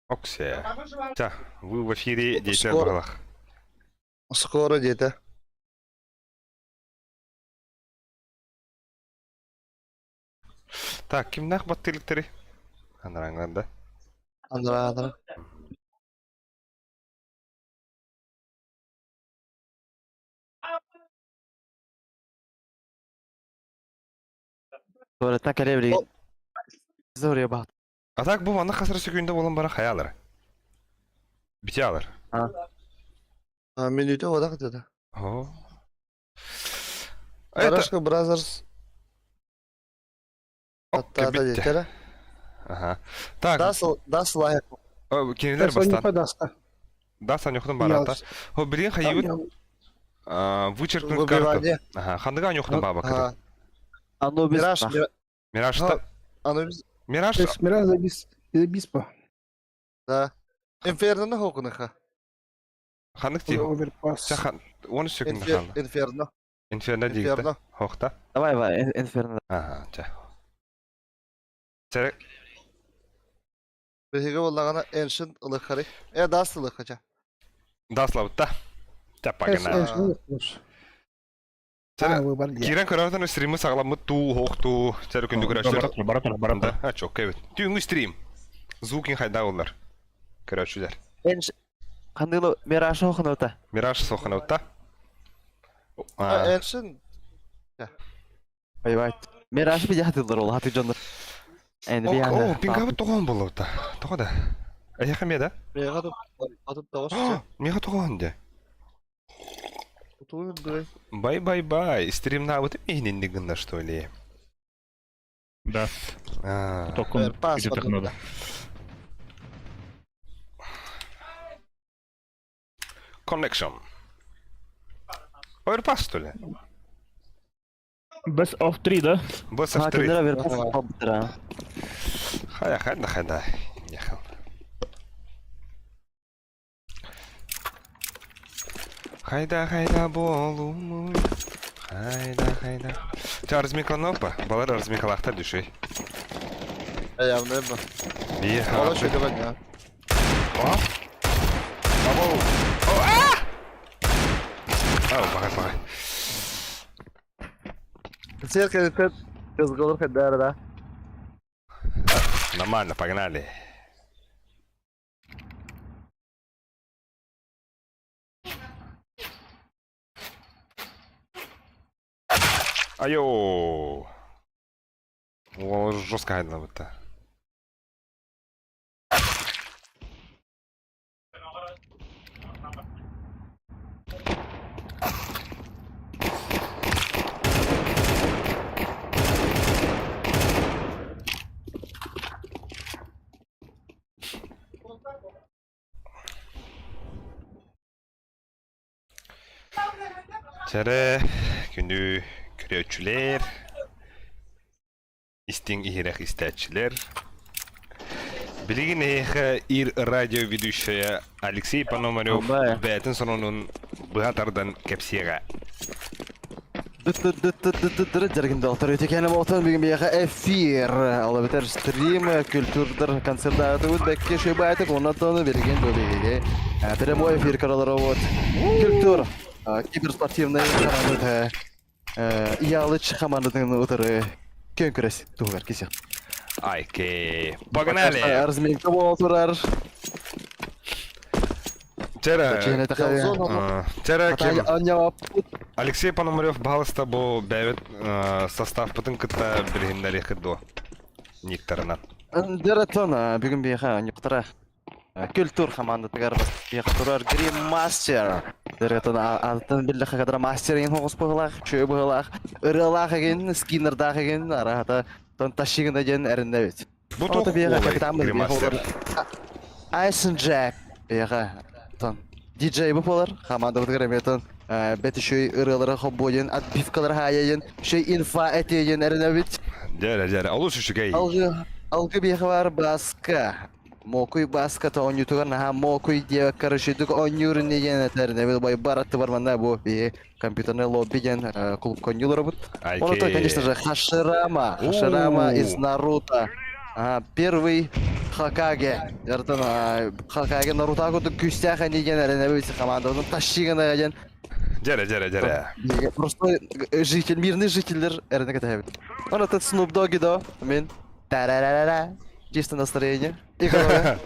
Оксе. Ча, вы в эфире деятель Скоро. баҕалах. Скоро диэтэ. Так, кимнээх баттыылыктары? Анарааҥҥар да. Анараа, анараа. Туалеттан кэлэ билигин. Зория баат. А так бу манна хас эрэ секунда буолан баран хайаалар? Битялар. А, минута одах где-то. О. Это... Барашка Brothers Окей, аттаата битте. диэтэрэ. Ага. Так, Дас дас лайк. кинилэр бастаан. Сонюха даста. Да, Санюхтан барата. Хо, билигин хайыбыт вычеркнуть карту. Выбивание. Ага, хандыга Анюхтан баба Ага. Анубис. Мираж, Мираж та. Анубис, Мираж Мираж забис. Забиспа. да. Инферно хокунаха. ханнык ти. Оверпас. Чахан 10 секунд хаалла. Инферно. Инферно диигитэ. Инферно. Хохта. Давай, давай, Инферно. Ага, ча. Чэ Биһиги буоллаҕына Ancient ылыххарый. Э, даст ылыххача. Даслабытта. Ча погнали. Киирэн көрөртөн стримы саҕаламмыт туу, хоох туу, чэ күндү көрөөччүлэр. Бара тур, бара тур. А, чокка эбит. Түүҥҥү стрим. Звукин хайда оллар. Көрөөччүлэр. Хандылы Мираж хохнута. Мираж сохнута. Ancient. Ойбай. Мираж би хатылар ол хаты дьоннор. О, пингабыт тоҕоон буолуота. Тоҕо да? Эйиэхэ эмиэ да? Миэхэ атып тоҕос. Миэхэ тоҕоон дэ. Бай-бай-бай, стримнаабытым иһининник гынна что ли? Да. Токун технода. Connection. Overpass, что ли? Best of 3, да? Best of 3. Хайа, Хайа, хайда, хайда. Ехал. Хайда, хайда, болумуй. Хайда, хайда. Ча, размикланопа? Балар размиклахта души. Явно ба. Биха. Ола шөйдө ба. О! Або! О, а! Ау, багай, багай. Церковь разговор хайдара, да? Нормально, погнали. Айо! О, жестко айдалабыта. Чэрэ, күндү көрөөччүлэр, истиҥ иһирэх истээччилэр. Билигин эһиэхэ Ир радио ведущая Алексей Пономарев бэйэтин сонунун быһа тардан кэпсиэҕэ. Дьэргин доктор Үтүкэни болтон бүгүн биһиэхэ эфир ол эбэтэр стрим культурдар концердаатыбыт бэкке шөбаатык оннотон билигин бу биһиги прямой эфир караларобут культура киберспортивный харамыт Ялыч хамаандатын утары күөн күрэс туһугар кисэх. Айке, погнали! Разминка буола турар. Чэрэ, чэрэ ким? Алексей Пономарев баһалыста бу бэйэбит составпытын кытта билиһиннэриэххит дуо? Никтарынан. Дөрөтөн бүгүн биһиэхэ ньуктара Культур хамаандатыгар биһиэхэ турар Грим Мастер. Дөрөтөн атын биллэххэ кадра мастер ин хоҕус быһылаах, чөй быһылаах, ырыалаах эгин, скиннердаах эгин, араһата тон тащигына диэн эрэннэбит. Бу туох Ото биһиэхэ уолай капитан Грим Мастер? Айсон Джек биһиэхэ тон диджей бу болар хамаандабытыгар эмиэ тон бэт үчүгэй ырыалары хоббуойун отбивкалары хаайайын үчүгэй инфа этиэйин эрэнэбит. Дьэрэ, дьэрэ, олус үчүгэй. Алгы алгы биһиэхэ бар Баска Мокуй Баска оонньуутугар наһаа мокуй диэбэккэ үчүгдүк оонньуур инньэ диэн этэр нэбил бойбар аттыбар манна бу биһи компьютерный лобби диэн клубка оонньууларбыт. Оното, конечно же, Хаширама. Хаширама из Наруто. Первый Хакаге. Яртан Хакаге Наруто курдук күүстээх ини диэн эрэнэбит командабытын тащи гына диэн. Дьэрэ, дьэрэ, дьэрэ. Просто житель, мирный жительдер эрэнэ кэтэһэбит. Он этот Snoop Doggy да, мен. Та-ра-ра-ра-ра. Чисто настроение. И короче.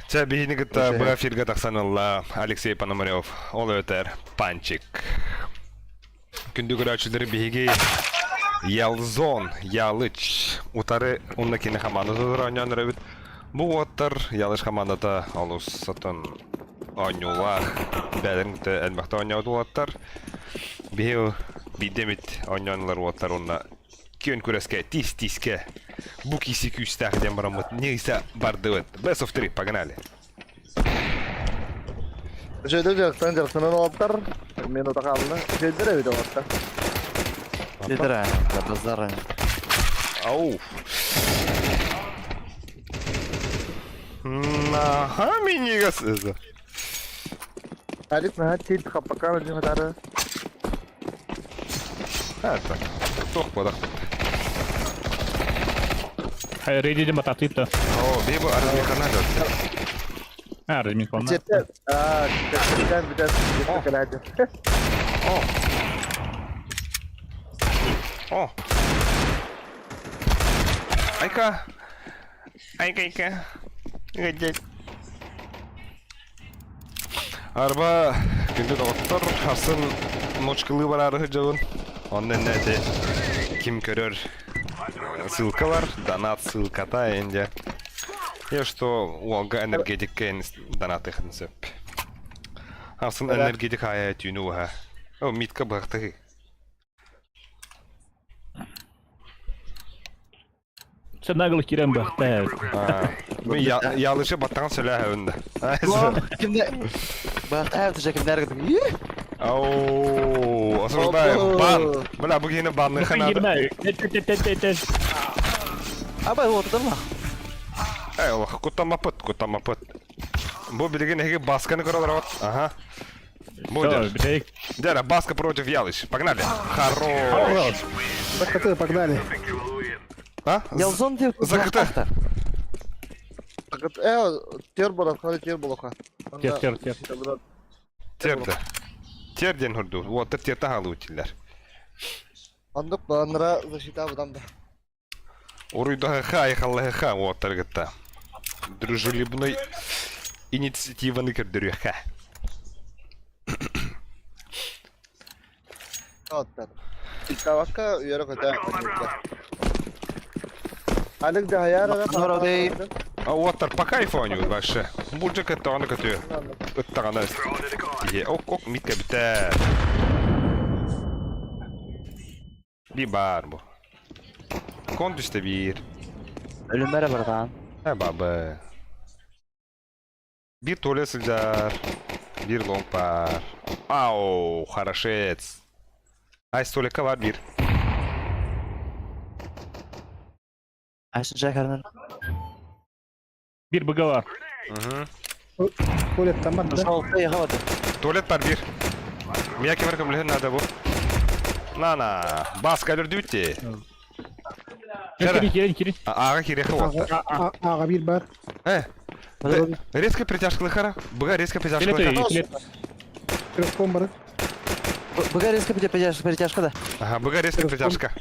Чэ, биһини кытта бу эфиргэ тахсан ылла Алексей Пономарев, ол өтер Панчик. Күндү көрөөччүлэри биһиги Ялзон, Ялыч утары уонна кини хамаандата оонньоон эрэбит. Бу уоттар Ялыч хамаандата олус сотон оонньуулаах бэйэлэрин кытта элбэхтэ оонньообут уолаттар. Биһи биирдэ эмит оонньоон ылар уолаттар уонна күөн күрэскэ тиис-тиискэ бу киси күүстээх диэн бараммыт ньыйса бардыбыт. Best of three, погнали! Үчүгэйдик дьарыктан дьарыктанан уолаттар. Минута хаалла. Үчүгэйдэр эбит уолаттар. Лидера, базара. Ау. Наха минигас. Алик наһаа тиит хаппакаан дьиҥ хатаары. Это. Туох буолар. Рейди дем ататыта. О, бейбу армикана да. А, разминка. Жетте. Аа, капитан бүтэн жетте кэлээдин. О. О. Айка. Айка, айка. Гаджет. Арба күндү доҕоттор, атын ночкалыы бараары сылдьабын. Онно иннэ ити ким көрөр ссылка бар, донат ссылката инде. Я что уолга энергетикка донатыхын сөп. Асын энергетик ая түүнү уха. О, митка бахтыгы. Сен нагло кирен бахта. Мен ялышы баттаған сөйләһәвен дә. Кимде? Бахта төшә кемнәр китеп. Ау, осуждаем. Бан. Бля, бу киһини банныха надо. Абай вот там. Эй, олох, куттаммаппыт, куттаммаппыт. Бу билигин эһиги басканы көрөлөр Ага. Будет. Дяра, Баска против Ялыч. Погнали. Хорош. ЗКТ, погнали. А? Ялзон деп ЗКТ. Э, тер болот, хали тер болоха. Тер, тер, тер. Терді. Терден хүрду. Вот терте халы утиллер. Андык баланра защита будан да. Уруйдаха ха, халлаха, вот таргетта. Дружелюбной инициативаны көрдөрүөххэ. Оттар. Иккавакка үөрэ көтө Алик дьаһайар эрэ. А уоттар по кайфу они вообще. Булдьа кыттаҕына көтүө. Ыттаҕына тиһиэ. Ок ок митка бүтэ. Bir бар бу. Кон түстэ биир. Өлүммэрэ бардаан. Э бабы. Биир туалет сылдьар. Биир лонг бар. Ау, хорошец. Ай, столикка бар биир. Айсын жакарынан. Биир БГ бар. Угу. Туалеттан бар да. Туалет бар биир. Мияки бар көмөлөһөн надо бу. На-на, баска өлөрдүбүт Кири, кири, кири. Ага кириэхэ уотта. Аға биир бар. Э, резко притяжкалыхара. Быга резко притяжкалыхара. Трехком бар. Быга резко перетяжка да. Ага, быга резко притяжка.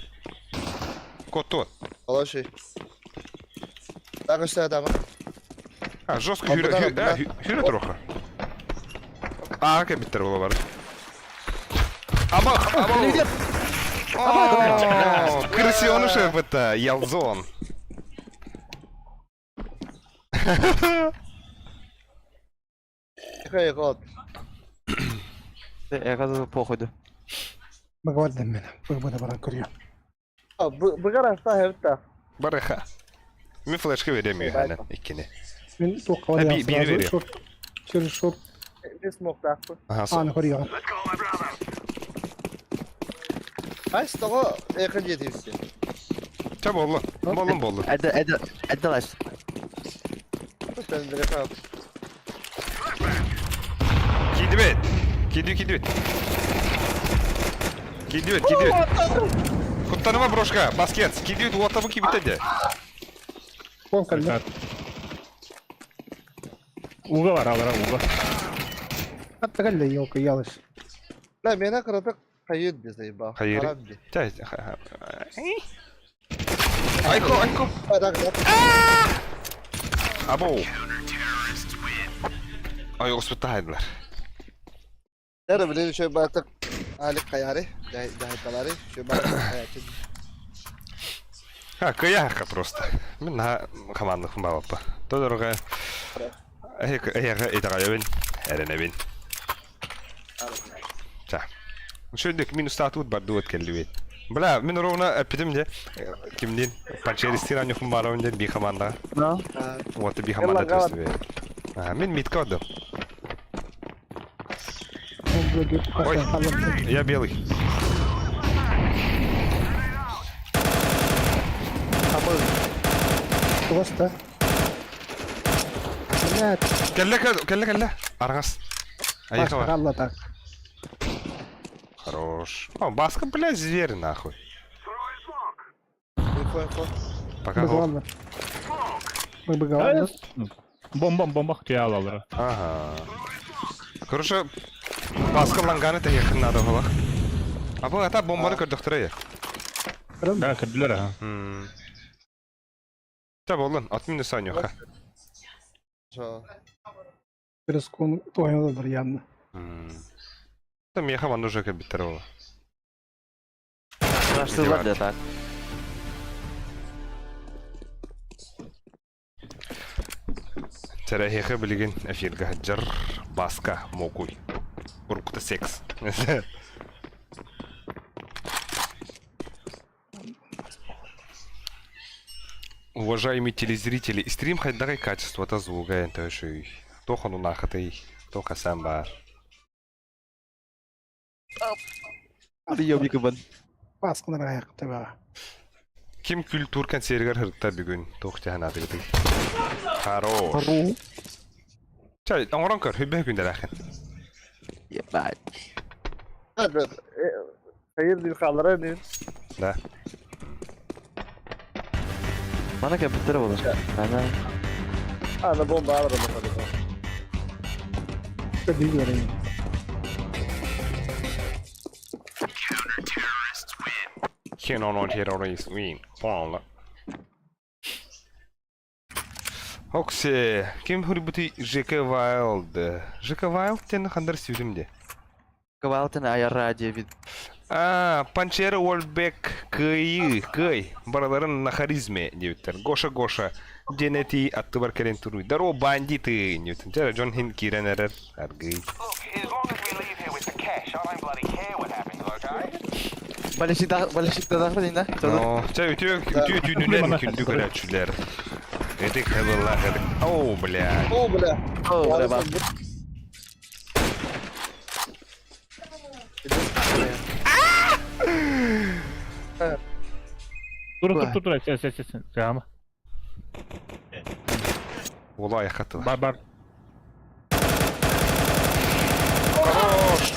Кот тот. Алаши. Так что там? А, жестко хүрэ туруха. Аа, кэбиттер була бар. Абах, абах. О, крысёныш это, Ялзон. Хей, кот. Э, похуй. Быга мен. Быга баран көрүө. Быгар аста хевта. Барыха. Мен флешка берем юхана иккини. Мен тоққа бар. Бири берем. Шорт. Через шорт. Не смог так. Ага. Аны көрүө. Ай, того эхэ жетипси. Ча болду. Болдум болду. Эдде эдде эдде лаш. Кидибет. Киди кидибет. Кидибет, кидибет. Куттаныма брошка, баскет. Кидибет уоттабы кибитеде. Кон кэллэ. Уга бар, алара уга. Хатта кэллэ, елка, ялыш. Ла мена кыратык хайыр ди заебал. Хайыр. Харам ди. Чэ, Айко, айко. Абоу. Ай, оспутта хайдылар. Эрэ билин үчүгэй баатык Алик хайаары, дьаһайталаары, үчүгэй баатык хайааччы. А, кыйаахха просто. Мин наһаа хамаандыкпын баабаппа. Тодорга эһиэхэ итэҕэйэбин, эрэнэбин. Ча. Шөйдүк мин устаатыбыт бардыбыт кэллибит. Бля, мин ровно эппитим де кимдин панчеристин анюхун баарабын диэн бии командаҕа. Вот бии команда түстүбүт. Мин митка отдам. Ой, я белый. Просто. Блядь. Кэллэ, кэллэ, кэллэ. Аргас. Айыха бар. Алла так. Хорош. О, Баска, блядь, зверь, нахуй. Инфо, инфо. Пока го. Быгалар. Бомба, бомба, тиялалара. Ага. Короче, Баска ланганы тэһиэххин наада буолах. А бу ата бомбаны көрдөхтөрө я. Да, көрдүлэр аха. Та боллун, от минус Санюха. Перескон туойнолор янна. Там меха ван уже кабиттер буола. Раштылар да так. Тэрэһиэхэ билигин эфиргэ сылдьар Баска Мокуй. Уруккута секс. Уважаемые телезрители, стрим хайдаҕай качествота звуга эн төшүй. Туох онунаахытый, туох хасан баар. Приемникыбын. Баскынар аяқта баа. Ким культур консервер сырытта бүгүн туох дьаһанаатыгытый? Хорош. Чай, оҥорон көр, хүббэ күндэлээхин. Ебать. Хайыр диир хааллара ини. Да. Мана кэппиттэрэ буолар. Ана. Ана бомба алар онно. Көрдүү Counter-terrorists win. Паала. Оксе, ким хурбути ЖК Вайлд. ЖК Вайлд тен хандар сүүрүм де. Квалтен аяр радио вид. А, Панчера Уолбек кыйы, кый. Бараларын на харизме диэбиттэр. Гоша Гоша диэн этии аттыбар кэлэн туруй. Даро бандиты диэбиттэр. Дьэ, дьон хин киирэн эрэр аргый. Балешик да Оо, чэ, үтүө үтүө түүнүнэн күндү көрөөччүлэр. Ытык хабыллаах ытык. Оо, бля. О, бля. О, бля, бар. Тур тур тур тур, сэ сэ сэ сэ. Сама. Уола айахаттылар. Бар бар. Хорош!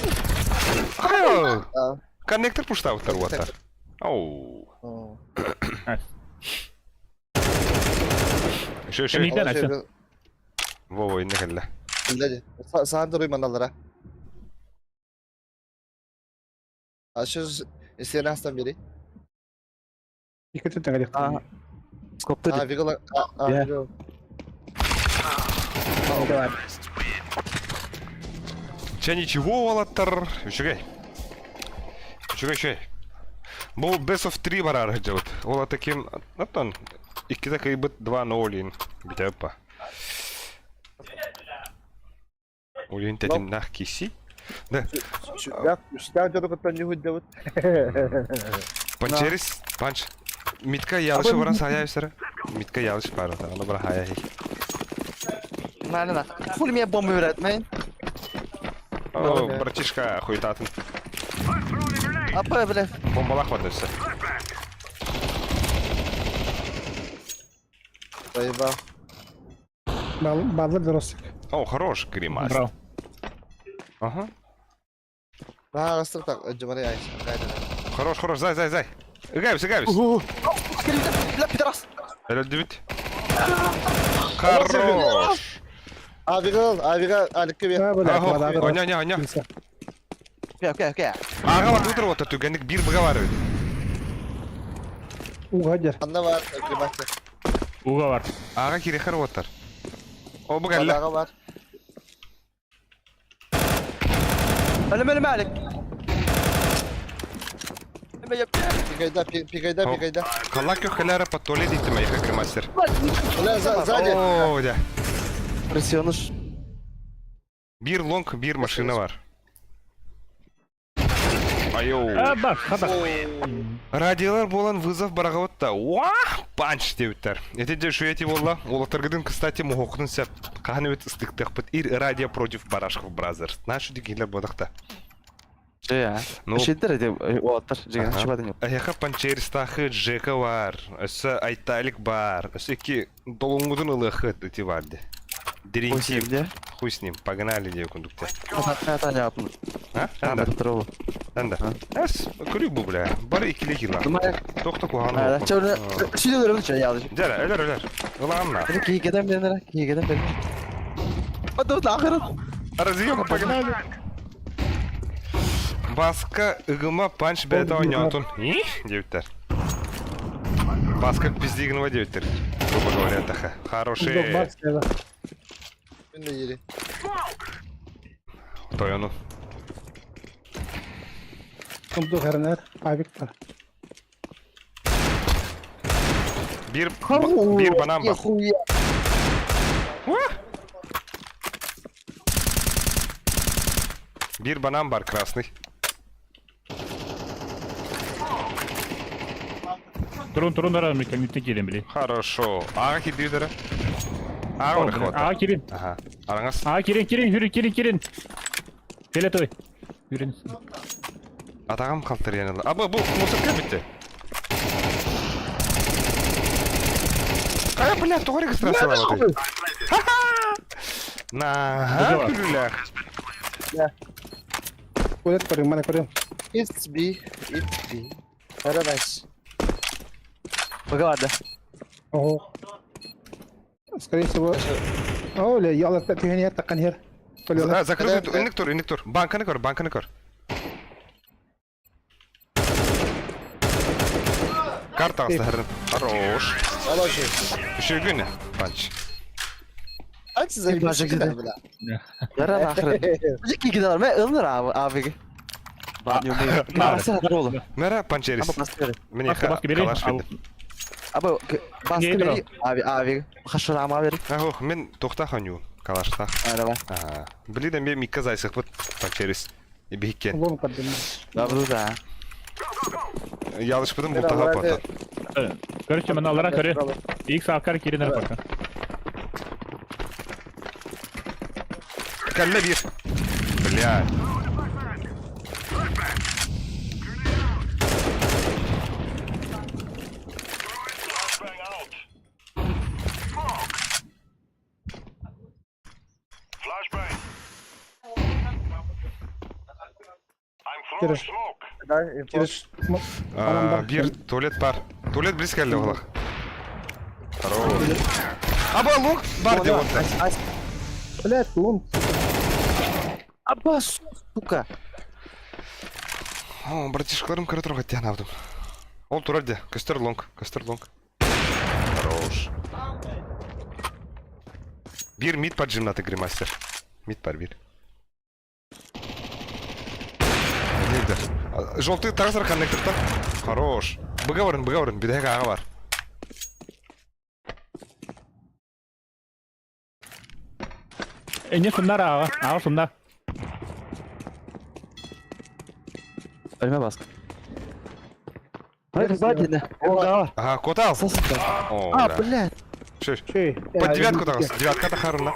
Хайо! Коннектор пуштабыттар уоттар. Оу. Еще, еще. Кэнниттэн ача. Во-во, инне кэллэ. Саан дуруй маналара. Ашы сен астан бери. Икки тэҥэ Скопты. А, вигала. А, вигала. Чэ ничего уолаттар. Үчүгэй. Үчүгэй үчүгэй. Бу best of 3 барар сылдьабыт. Ол таким, оттон иккитэ кыйбыт 2-0 ин бүтэппа. Улин тэтимнээх киси. Да. Үстээх дьону кытта ньүһүйдэбит. Панчерис, панч. Митка ялышы баран сая үсәрэ. Митка ялыш бар, аны бара хая хей. На, на, на. Хули меня бомбы вряд, мэн. О, братишка, хуйтатын. Апа, бля. Бомбалах бар өссө. Заебал. Баллар доросик. О, хорош, гримас. Браво. Ага. Наһаа так, дьумары айс. Хорош, хорош, зай, зай, зай. Ыгайбыс, ыгайбыс. Бля, пидорас. Өлдүбүт. Хорош! Авига, авига, Аликка бер. А, бля, вода, вода. Оня, оня, оня. Окей, окей, окей. Ага, вот утро вот түгенник бир быга бар бит. Угадер. Анна бар, гримастер. Уга бар. Ага кирехер оттар. О быга Бадаға бар. Ölüm ölüm Alik. Пикайда, пикайда, пикайда. Калак köхеләре по туалет итте мәйхә гримастер. Бля, сзади. О, да. Пресионыш. Бир лонг, бир машина бар. Айоу. А, бар, хата. Радиолар болан вызов барагаватта. Уа! Панч деуттер. Это де шуети болла. Олатаргыдын, кстати, мохокнун сәп. Каханы бит ыстыктых Ир радио против Барашков Бразерс. Нашу дигилер бодақта. Я. Ну, Шеттер эти оттар. Жеген, Ага. чубатын yok. Аяха панчеристахы Джека бар. Өсі Айталик бар. Өсі ки долуңудун ылыхы ити барды. Деринтим. Хуй Хуй с ним. Погнали де кондукте. Хата yaptım. А? Анда. Анда. Анда. Эс, көрүк бу бля. Бар икиле кила. Тохто кухан. Чөрле. Шүдө өрөмүн чөй ялыш. Жара, өлөр, өлөр. Ыламна. Кийгеден беренер, кийгеден беренер. Ото ахырын. Разъем, погнали. Баска ыгыма панч бәйті ойнатun. Деуттер. Баска пиздигнова деуттер. Грубо говоря, таха. Хороший. Мен де ери. Тойону. Кымды хәрнәр, авик бар. Bir, bir банан бар. Хуя. Bir банан бар красный. Турун турун дара мекан кирен били. Хорошо. Ага кидидера. Ага оны хвата. А кирен. Ага. Араңас. А кирен кирен хүрү кирен кирен. Фиолетовый. Хүрүн. Атагам калтыр янылы. А бу бу мусорка битти. Кая, бля, туга регистрация бар. На, күлүләр. Туалет көрүм, мана көрүм. It's B, it's B. Paradise. Бага барды. Ого. Скорее всего... О, ля, ялар түйен ер таққан ер. А, закрытый инник тур, инник тур. Банканы көр, банканы көр. Карта астырын. Хорош. Алаши. Үшегүнө. Панч. Aç size Başa gidelim. бля. Яра ахырын. Кийгеден бар. Мен ылныр abi abi. Басты oğlum. Мера панчерис. Ama bastı verin. Міне Баска баска бери. калаш битти. Abi bastı Neydi verin. Abi abi. Хашырама verin. Ах, мен тохта ханю. Калашта. Araba. Ага. Билиден бе микка зайсык бут панчерис. Бихкен. Лон көрдім. Добры да. Ялышпыдым бултага пата. Короче, мен алара көрө. X акар кирен ара пока. Калле бир. Бля. Кириш. Кириш. А, Бир туалет бар. Туалет близко әлле олақ. Хорош. Аба лук бар деп отыр. Блядь, лон. Аба сука. О, братишкаларым кірі тұрға тян алдым. Ол турар де. Көстер лонг, көстер лонг. Хорош. Бир мид бар жимнаты гримастер. Мид бар бир. Нейді? Желтый трансфер коннекторта. Хорош. Быга барын, быга барын. Бидәк аға бар. Эне суннар ага. Ага суннар. Ölme baskı. Hayır zaten. О, Ага, котал. О, А, да. блядь. Шеш. Чей. Под девятку тағыз. Девятка тахарына.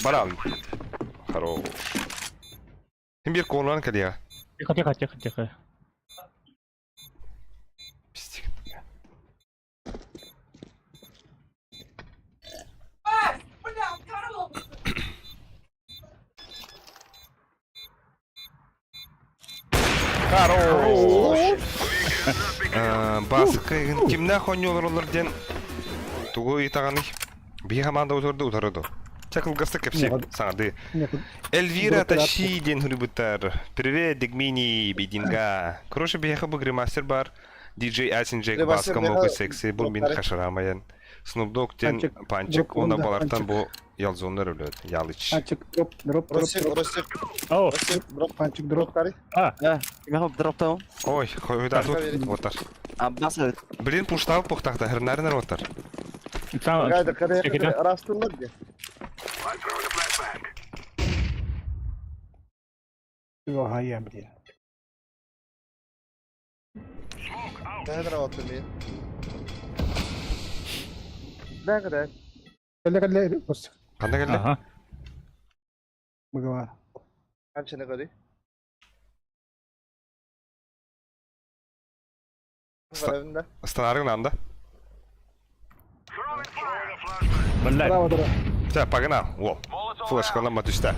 Баран. Хорош. Ким бир колунан кәлия. Тихо, тихо, тихо, тихо. Пиздик. Хорош. Бааска кимнээх оонньуу олороллор диэн тугу ыйытаҕыный? Биһи хамаанда утарда утары дуо? Чэ кылгастык кэпсиэм саҥардыы. Эльвира Тащи диэн суруйбуттар. Привет, Дигмини, Бединга. Короче, биһиэхэ бу гримастер бар. DJ Асин Джек Баска Моку Секси бу мин хашарамайан. Snoop Dogg диэн панчик уонна балартан бу Ялзоннар өлөт. Ялыч. Панчик дроп дроп дроп. Росик, Росик. О, Росик, дроп. Панчик дроп. А. Кимэхэ дроптаун? Ой, хойда тут отар. Аббас эбит. Блин, пуштав пухтахта, хернарин отар. Растылар де. Ага, блин. Төһө отын Бәгірә. Кэллэ кэллэ бос. Ханна кэллэ? Ага. Быгавар. Канчаны көрүй? Станарың нанда. Блядь. Браво, дора. Чэ, погнал. О, флешкалама түстэ.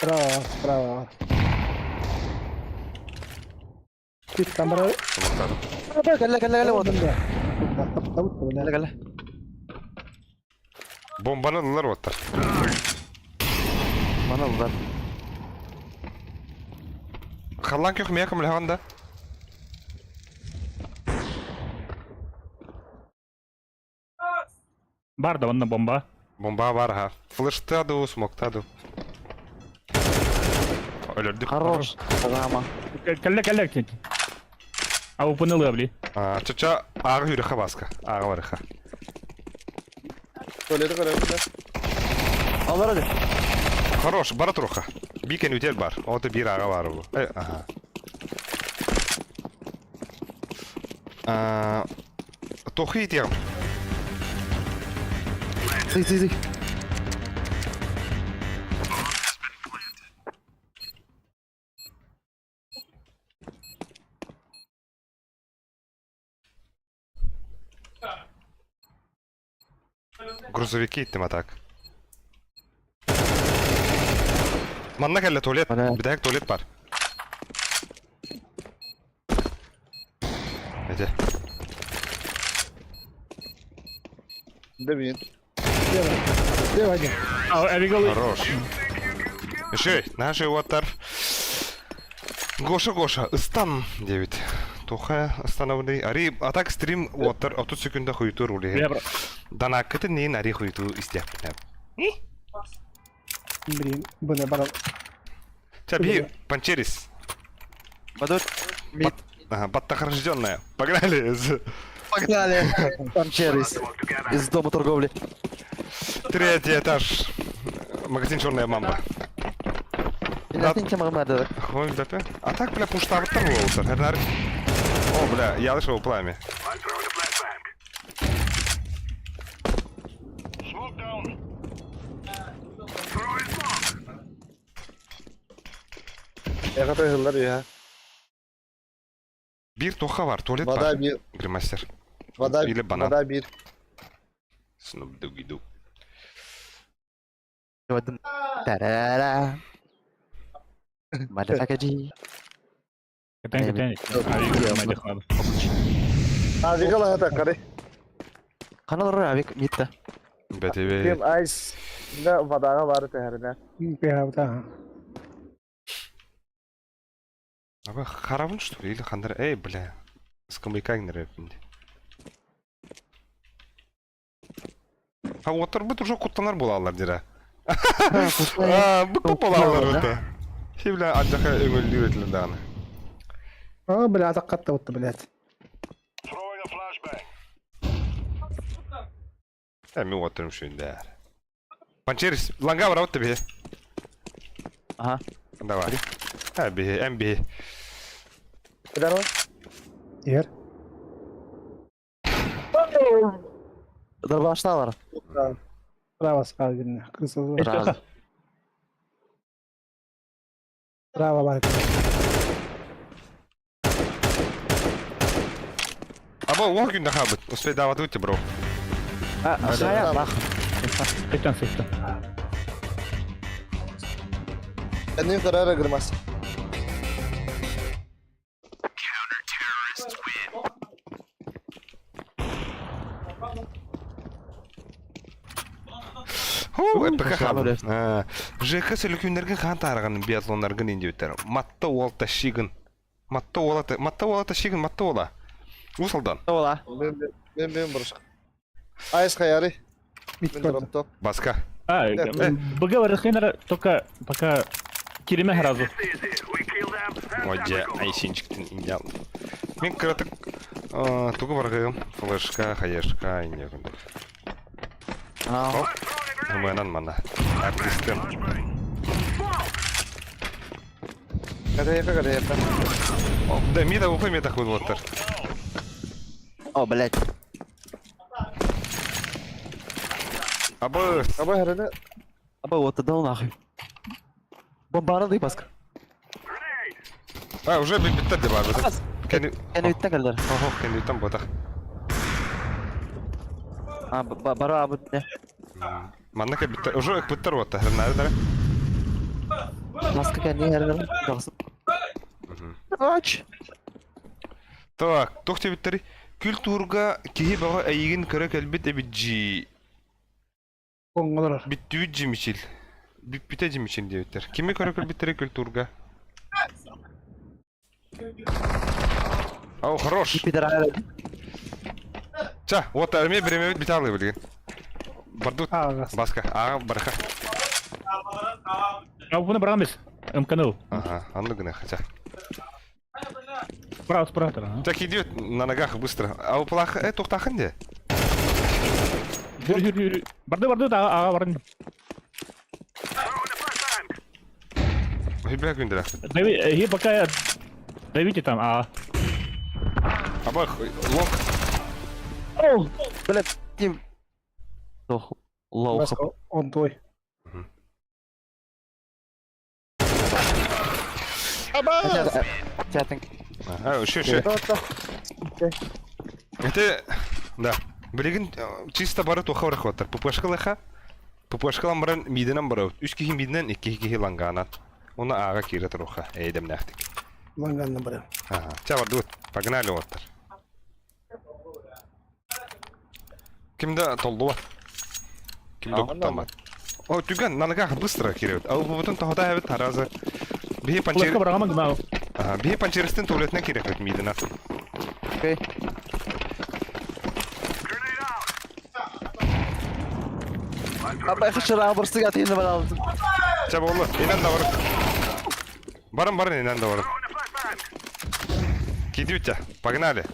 Браво, браво. Кит камера. Кэллэ кэллэ кэллэ вот. Кэллэ кэллэ. Бомбаны ыллар оттар. Маны ыллар. Халлан көх мия көмөлөһөҕүн да? Бар да онно бомба. Бомба бар аха. Флешта ду, смокта ду. Өлөрдүк. Хорош. Рама. Кэллэ кэллэ. А упынылы бли. А, чача ағы хүріхі басқа. Ағы барыха. Туалеті көрөбүн Алар hadi. Хорош, бара туруха. Бикен үтел бар. Оты бир аға бар бу. Э, ага. А, Тохи тем. Сый сый сый. Грузовики иттим атак. Манна кэллэ туалет. Ана. Бүтэһик туалет бар. Эти. Демин. Слева один. А, Эбигал. Хорош. Еще, наши уоттар. Гоша, Гоша, ыстан диэбит. Туха остановный. Ари, а так стрим уоттар 30 секунда хуйтур улиһин. Данаккытын нин ари хуйту истиэхпитэ. Блин, бұны бара. Ча, би, панчерис. Бадут. Мид. Ага, баттахрожденная. Погнали. Погнали. Панчерис. Из дома торговли. Третий этаж. Магазин Черная мамба. Ой, бля, А так, бля, пуштабыттар буолтар. О, бля, я вышел пламя. Эҕэтэ ыһыллар үһэ. Бир тоха бар, туалет Вода бар. бир. Гримастер. Вода Или банан. Вода бир. Snoop Doggy Dogg. Та-ра-ра. Motherfucker G. Кэтэн кэтэн. Авига лаһата кары. Канал Равик митта. Бэтибе. Ким айс да водага бары тэһэринэ. Бэхабыта. Аба харабын что ли? Или хандар? Эй, бля. Скамейка нерепинди. А оттар бут уже куттанар булалар дира. А, бу булалар это. Хибля аджака өңөлдүр этилен дагы. А, бля, атаққатта отты, блядь. Эми оттырым шүндер. Панчерис, ланга бар отты бе. Ага. Давай. Ә бе, эм бе. Кыдар Ер. Дарбашталар. Браво, справа видно. Крыса. Браво. Браво, бар. Аба ол күндө хабыт. Успей дават өтте, бро. А, хая, бах. Сыттан сыттан. Кэннин көрөр гырмас. Ху, ЭПК хабы. ЖК сөлүкүннэргин хаан таараган биатлоннаргын индиүттэр. Матта уол тащигын. Матта уола Матта уола тащигын Матта уола. Усалдан. Ола. Мен мен бұрышқа. Айс хаяры. Бит Мен көрдүм. дроптоп. Баска. А, БГ варыхынара только пока кириме сразу. Ой, айсинчиктин индиал. Мен кыратык тугу баргым. Флешка, хаешка, индиагын. А, Мэнан мана. Артистым. Кадайка, кадайка. Да, мида ухой мета худлоттар. О, блядь. Абы Аба хәрәне. Аба вот дал нахуй. Бомбара дый баска. А, уже биттер де бар. Кени Кени кэллэр. Охо, кени там ботах. А, бара абыт не. Маннака биттер, уже биттер вот, хрена, да? Маска кени хәрән. Ач. Так, тохте биттери. Культурга киһи баҕа эйигин көрө кэлбит эбит дьии. Оңолор. Бүттүбүт дьимичил. Бүппүтэ дьимичил диэбиттэр. Кими көрө кэлбиттэрэ культурга? О, хорош. Пидорара. Ча, вот эмиэ биремэбит бүтэ билигин. Бардут. Аагас. Баска. Ага, барха. А бұны барамыз. МКНЛ. Ага, анны гына хотя. Справа, справа. Ага. Так идет на ногах быстро. А у плаха, тухтахын де? Жүр, жүр, жүр. Барды, барды, да, ага, барды. Хибә күндерә. Дави, э, пока давите там, а. Абах, лок. О, Блядь, тим. Ох, лоу. Баска он твой. Аба! Чатинг. А, еще, еще. Это, да. Билигин чисто бары туха барах ППшка лыха. ППшка баран миденен бары. Үч кихи миденен, икки кихи ланганан. Оны ага кире туруха. Эйдем нәхтик. Ланганна бара. Ага. Ча барды. Погнали оттар. Кимде толду Кимде куттамат. О, түгэн, на ногах быстро кире. А у потом тохота хәбит таразы. Бихи флешка панчер. барамын гына. Ага, бихи панчеристин туалетіне керек бит мидена. Окей. Аба хышыра бұрсыға тиіні бар алдым. Ча болду. Инен да бар. Барым барым инен да бар. Кидютя. Погнали.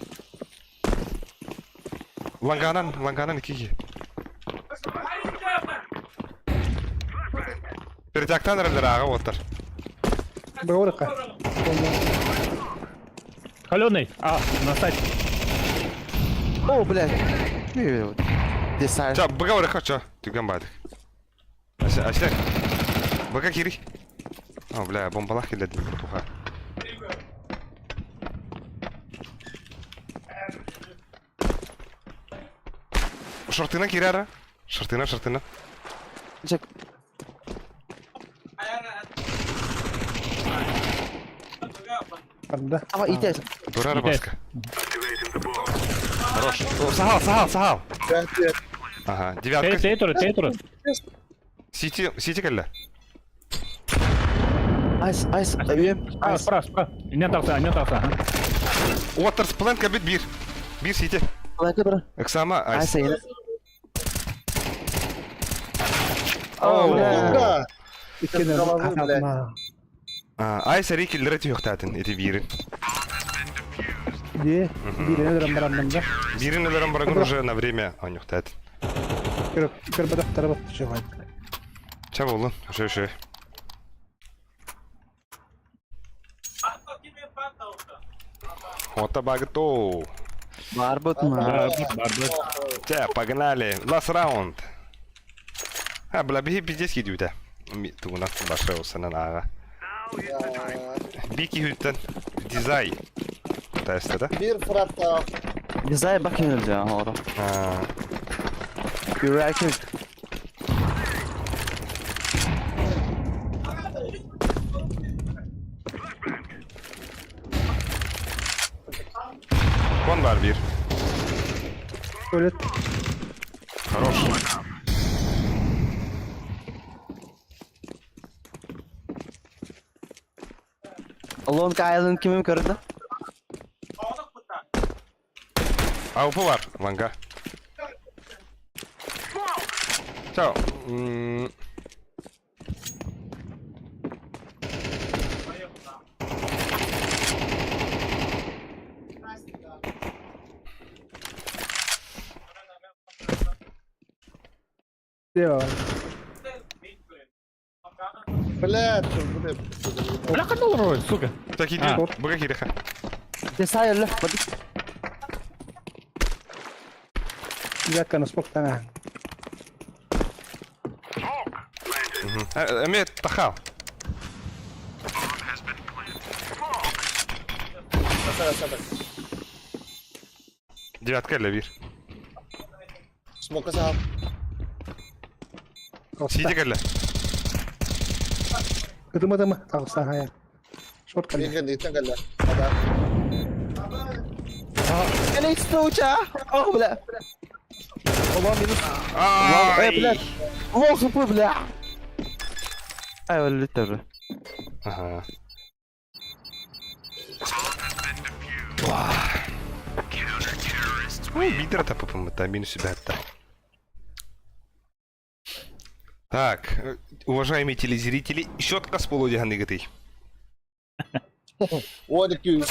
Ланганан, ланганан кики. Перетяктан релер ага оттар. Бөгөрка. Холеный. А, на сайте. О, блядь. Десай. Ча, быга бары хочу. Түгэн бадык. Ася, ася. Быга кири. О, бля, бомбалах келеді туха. Шортына кири ара. Шортына, шортына. Чек. Анда. Ама итес. Турара баска. Хорош. О, Сахал, сахал, сахал. Ага, девятка. Тей, тур, тей, тур. Сити, сити кэллэ. Айс, айс, әбием. А, справа, справа. Не тақса, не тақса. Уотерс плент кабит бир. Бир сити. Лайка бір. Эксама, айс. Айс, айс. Оу. Да. Иккенен Головы, блядь. ататма. Айс ари киллere түйөхтәтин эти бирин. Ди. Бирине дөрөм барамын да. Бирин өлөрөн барагын уже на время анюхтәтин. Көрөп көрбөдөх тарабат чыгай. Ча болду. Ошо ошо. Ота багто. Бар бұт. Бар, бар, бар. Ча, погнали. Last round. А, бля, бихи пиздец кидүүтэ. Тугуна баша осанан ага. Бики хүттен дизай. Теста да? Bir fıratta. Дизай бак енілді, ағары. А, Юрәкін. Кон бар биир. Туалет. Хорош. Лонг Айленд кимим көрдө? АВП бар, Ванга. Чао. Блядь, блядь. Бля, ханна олорор, сука. Так иди, А. быга кириха. Десай өллө. Девятка на смок тана. Эме тахал. Девятка или бир. Смока сахал. Сиди кэллэ. Кытыма тыма таҕыста хайа. Шорт кэллэ. Биир кэнниттэн кэллэ. Ата. Кэлэ стуча. Ох, бля. Оба минус. Э, блядь. Лох, бля. Ай, өлүттэр. Ага. Ой, бидер тапапым, минус себя Так, уважаемые телезрители, щетка с полудиганныгатый. Уон икки үс.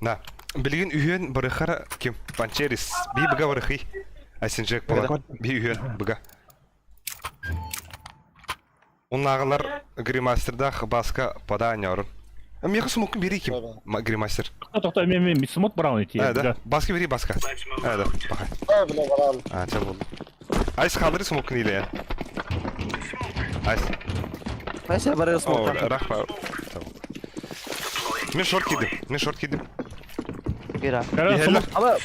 Да. Билигин үһүөн барыхара ким? Панчерис. Би быга барыхый. Айсенжек була. Би үһүөн быга. Оннағылар гримастердах баска паданер. Меха смок бери ким? Гримастер. Тоқта, мен мен смок браун идти. А, да. Баска бери баска. А, да. Баха. А, бля, барал. А, ча болды. Айс қалдыры смок ниле. Айс. Айся барыр О, смок. рахма. Мен шорт кидим. Мен шорт кидим. Гера. Иһэллэр. Ама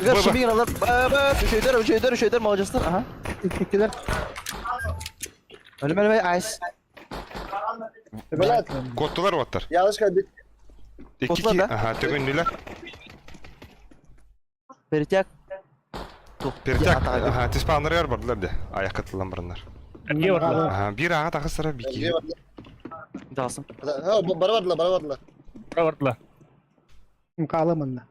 Гер шибин алар. Ба үчөйдөр, үчөйдөр, үчөйдөр молодецтер. Аха. Иккилер. Өлүм өлүм айс. Блядь, Коттулар оттар. ялыш кэлбит. Икки Коттулар, да? Аха, төгөннүлэр. Перетяг. Перетяг. Аха, тиспаннар бардылар де. Аяқ кытылан барыннар. Не бар? Аха, бир ага тахысыра бики. Дасым. Ха, бара бардылар, бара бардылар. Бардылар. Хаалыманна.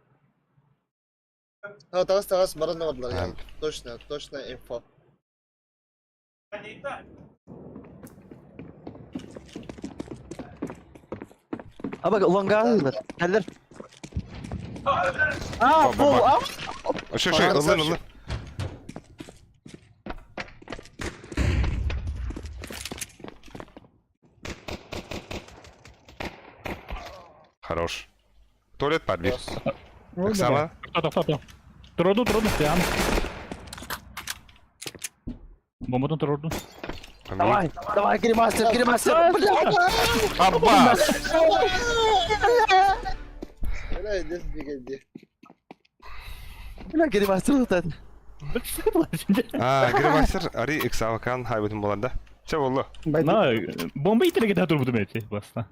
Ха, тагыс тагыс баран бардылар. Точно, точно инфо. Аба лонга Кэллер. А, Ба, бул, ба, а. Шо, шо, ылын, ылын. Хорош. Туалет бар бир. Оксана. Тоқта, тоқта. Туруду, туруду. Ян. Бомбадан туруду. Давай, давай, гримастер, гримастер. Бля. Абба! Бля, иди, иди, иди. Бля, гримастер лутат. А, гримастер, ари иксавакан хайбытын боланда. Че болду? На, бомба итерге да турбудум эти, баста.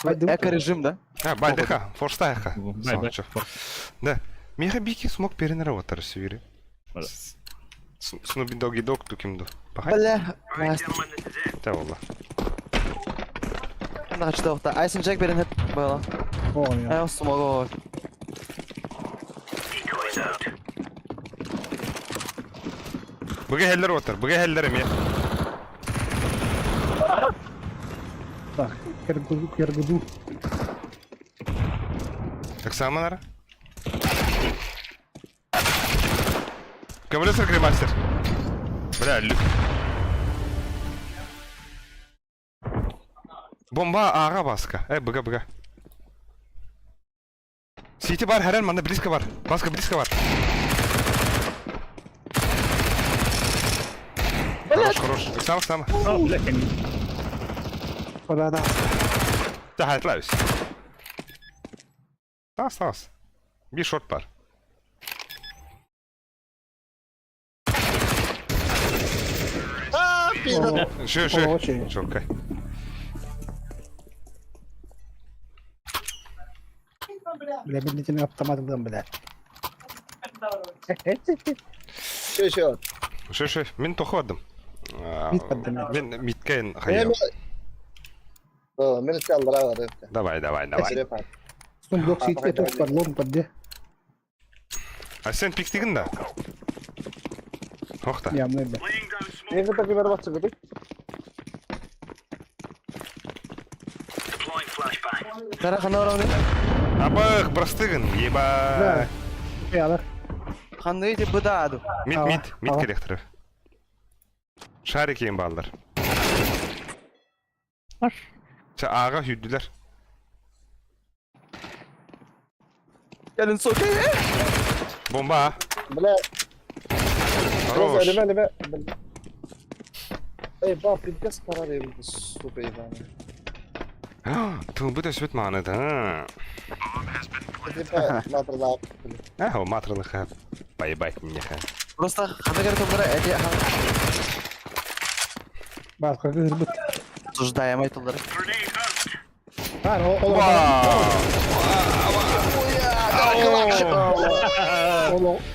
Эко режим, да? А, байдыха, форстайха. Бай, бай. Да. Меха бики смог перенеровать сюири. Снуби доги дог тукимду. Пахай. Бля. Мастер. Че болду? Начал тоқта. Айсен Джек берен хеп была. Ай, смогу. Быга хеллер отыр, быга хеллер эме. Так, кергуду, кергуду. Оксана Көмөлөсөр гримастер. Бля, люк. Бомба ага баска. Э, быга, быга. Сити бар, хәрән, манда близко бар. Баска близко бар. Хорош, хорош. Оксана, Оксана. А, бля, Да, да. Да, хайтлаюсь. Тас, тас. Би шорт бар. Шö, шö. Чоккай. Бля, мен итини автомат ылыам, бля. Шö, шö. Шö, шö. Мин тохуадым. Мит поддым. Мин миткен хайым. Мен аллара бар. Давай, давай, давай. Сундук ситке тух бар, лом подде. А сен пиктигин да? Охта. Ямны бля. Мен кытта кибер батсы гыдык. Тара хана ораны. Абых, простыгын, еба. Ялар. Ханны ти быдаду. Мит, мит, мит керектере. Шарик ең балдар. Аш. Ча ага хүддүлер. Gelin sokay. Бомба. Бля. Хорош. Леме, леме. Эй, бап, пиздец карар сука ебаный. Тылбыт өсбүт мааны да. Типа, матралап. Ахо, матралыха. Поебать мне. Просто хана керек тулдара эти Басқа кырбыт. Осуждаемый тулдара. Бар, ол ол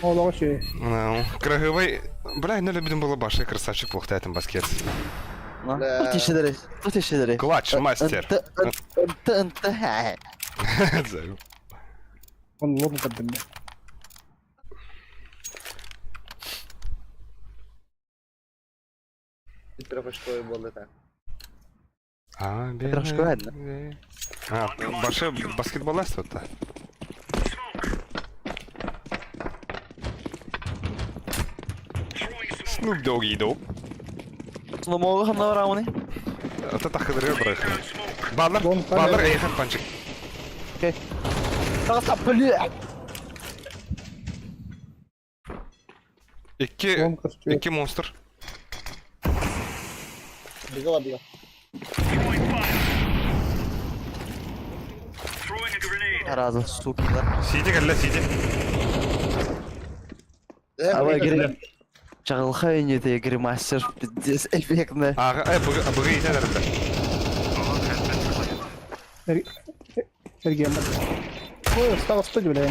ол ол Ну, крагывай. Бля, не любим было башай красавчик плохо этом баскет. Тут еще дали. Тут еще дали. Клатч, мастер. Он лом поддым. А, Трошки А, баше баскетболист-то. Snoop Doggy Dogg. Сломолу хана ораны. Это тахыдыры брых. Баллар, баллар, эйхан панчик. Окей. Тагыста, бля. Икки, икки монстр. Бега, бега. Раза, сука, да. Сиди, калла, сиди. Давай, гри. Чагылхай не ты, гримастер, пиздец, эффектно. Ага, э, быгы итен әрді. Сергей, Ой, стало студь, бля.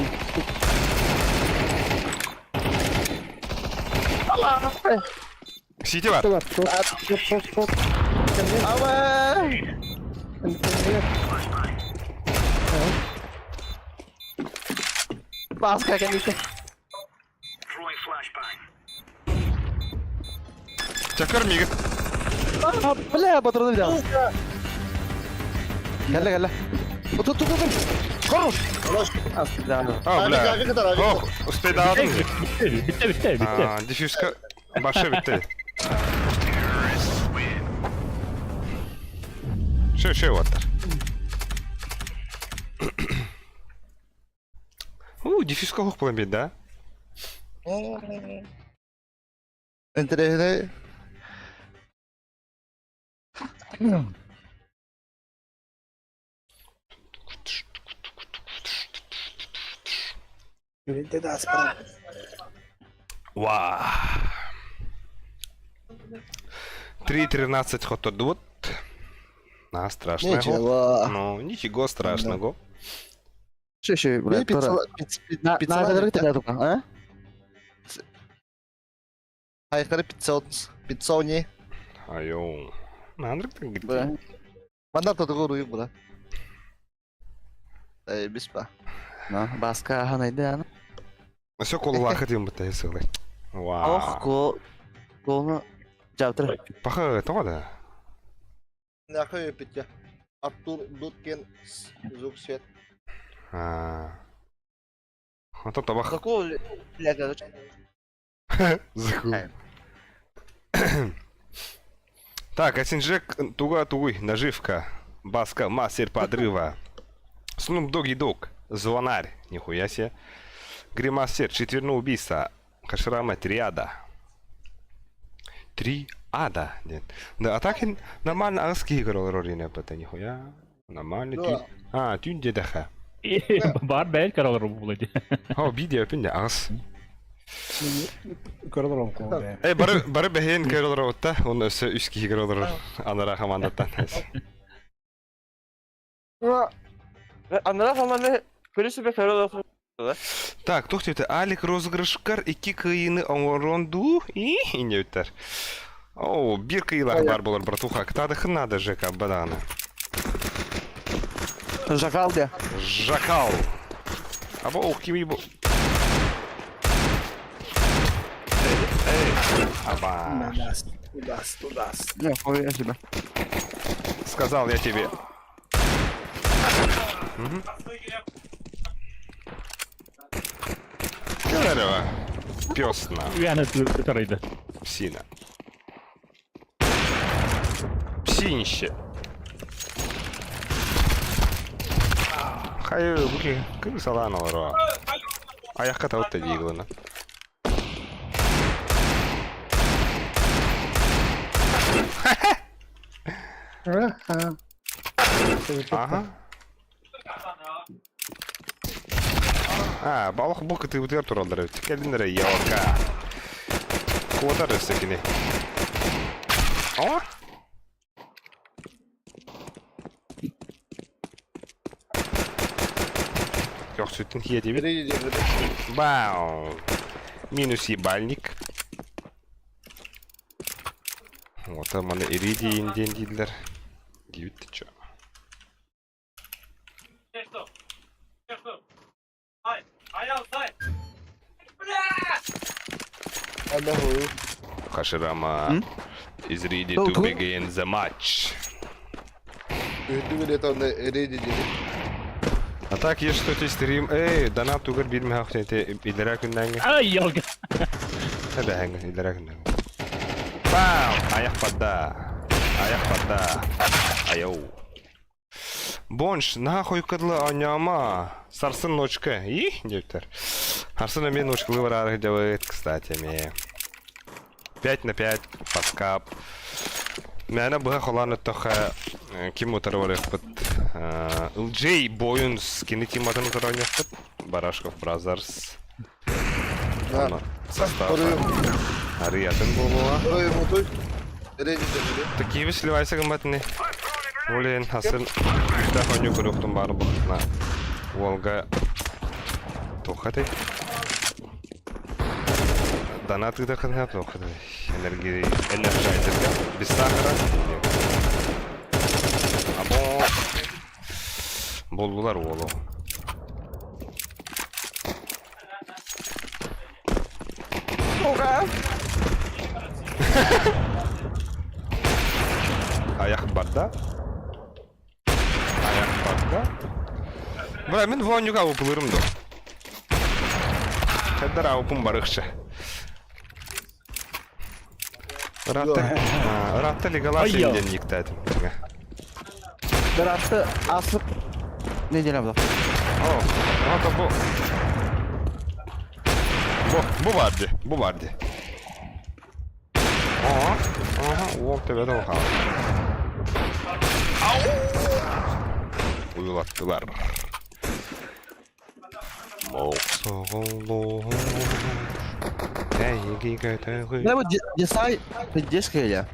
Сиди бар. Стоп, стоп, стоп, стоп. Давай! Баска, конечно. Чакыр миги. А, бля, патроны взял. Галя, галя. Вот тут, тут, тут. Хорош! Да. А, бля. Ох, успей дадым. Битте, битте, битте. Диффюзка башы битте. Шö, шö ваттар. У, диффюзка хох булан бит, да? Интересно. Ва. 3.13 хотодут. На, страшного. Ничего. Ну, ничего страшного. Что еще, бля, Тора? На, на, на, на, а? Хайхары 500, 500 не. Айо. Андрик Бля. Манда тотугу руйк була. Эй, биспа. На, баска ханайды, ана. Все коллаха дейм бітті сылы. Вау. Ох, кол... Колну... Жаптыр. Паха, тоға да. Нахуй питья. Артур Дудкин, звук свет. А то табах. Какого, блядь, короче? Захуй. Так, Асинжек, туга тугуй, наживка. Баска, мастер подрыва. Снуп Доги Дог, звонарь, нихуя себе. Гримасер, четверно убийца. Хашрама триада. Три ада. Нет. Да, а так нормально английский играл роли не это нихуя. Нормально. Да. А, тюн дедаха. Бар бәйт каралар булды. О, видео пинде ағыс. Көрө олором куо. Э бары бары бэһиэн көрө олоробут да, уонна өссө үс киһи көрө олорор анараа хамаандаттан. Анараа хамаанда көрүсүбэ көрө олорор. Так, туох диэбитэ? Алик розыгрышкар икки кыайыыны оҥорон дуу? И инньэбиттэр. О, биир кыайыылаах баар буолар, братуха. Кытаадахын наада ЖК бадааны. Жакал де. Жакал. Аба ох кими бу. Эй, эй, аба. Удаст, удаст. Не, хуя себе. Сказал я тебе. Угу. Здорово. Пес на. Яна тарайды. Псина. Псинище. Хайы, буки, крысалан олоро. Аяққа тауыт та дейгіліні. Ага. А, балық бұл кытыбытыгар тураллар эбит. Кэлин эрэ елка. Куотар өссө кини. О! Көхсүтүн хиэ диэбит. Бау! Минус ебальник. Вот маны иридиин диэн дииллэр. Диэбит чё. Хаширама is ready to begin the match. А так, есть что тебе стрим. Эй, донат тугар бир мехахтете илера күннәңге. Ай, елка. Эбэһэҥ илера күннәңге. Бам! Аяқ падда. Аяқ падда. Айоу. Бонш, нахуй кыдлы аняма. Сарсын ночка. И, диэбиттэр. Арсын эмиэ ночкалыы бараары дьабыт, кстати, эмиэ. 5 на 5, фаскап. Мээнэ быһа холоон өттөххө ким утары барыахпыт? LJ Бойун скини тиматын утары оонньуохпут. Барашков Brothers. Онно состав арыйатын буолуоҕа. Такие сливайся гымматыны. Блин, асын күүстээх оонньуу көрүөхтүн баары бухтuna. Уолга туоххатай? Донат ыытаххына туоххатай? Энергии энерджайзерга без сахара. Або буллулар уолу. Аяқ барда. Аяқ барда. Бра, мин вонюга упылырым до. Хеддер аупум барыхчы. Ыраатта, ыраатта лигалас диэн никтаатым. Ыраатта асып неделя була. О, ото бу. Бу, бу бар дии, бу бар дии. Ага, ага, уол төбөтө ухаал. Уйулаттылар. Моксоҕоллоһор эйиги көтөҕүй. Да, вот десай, детская я.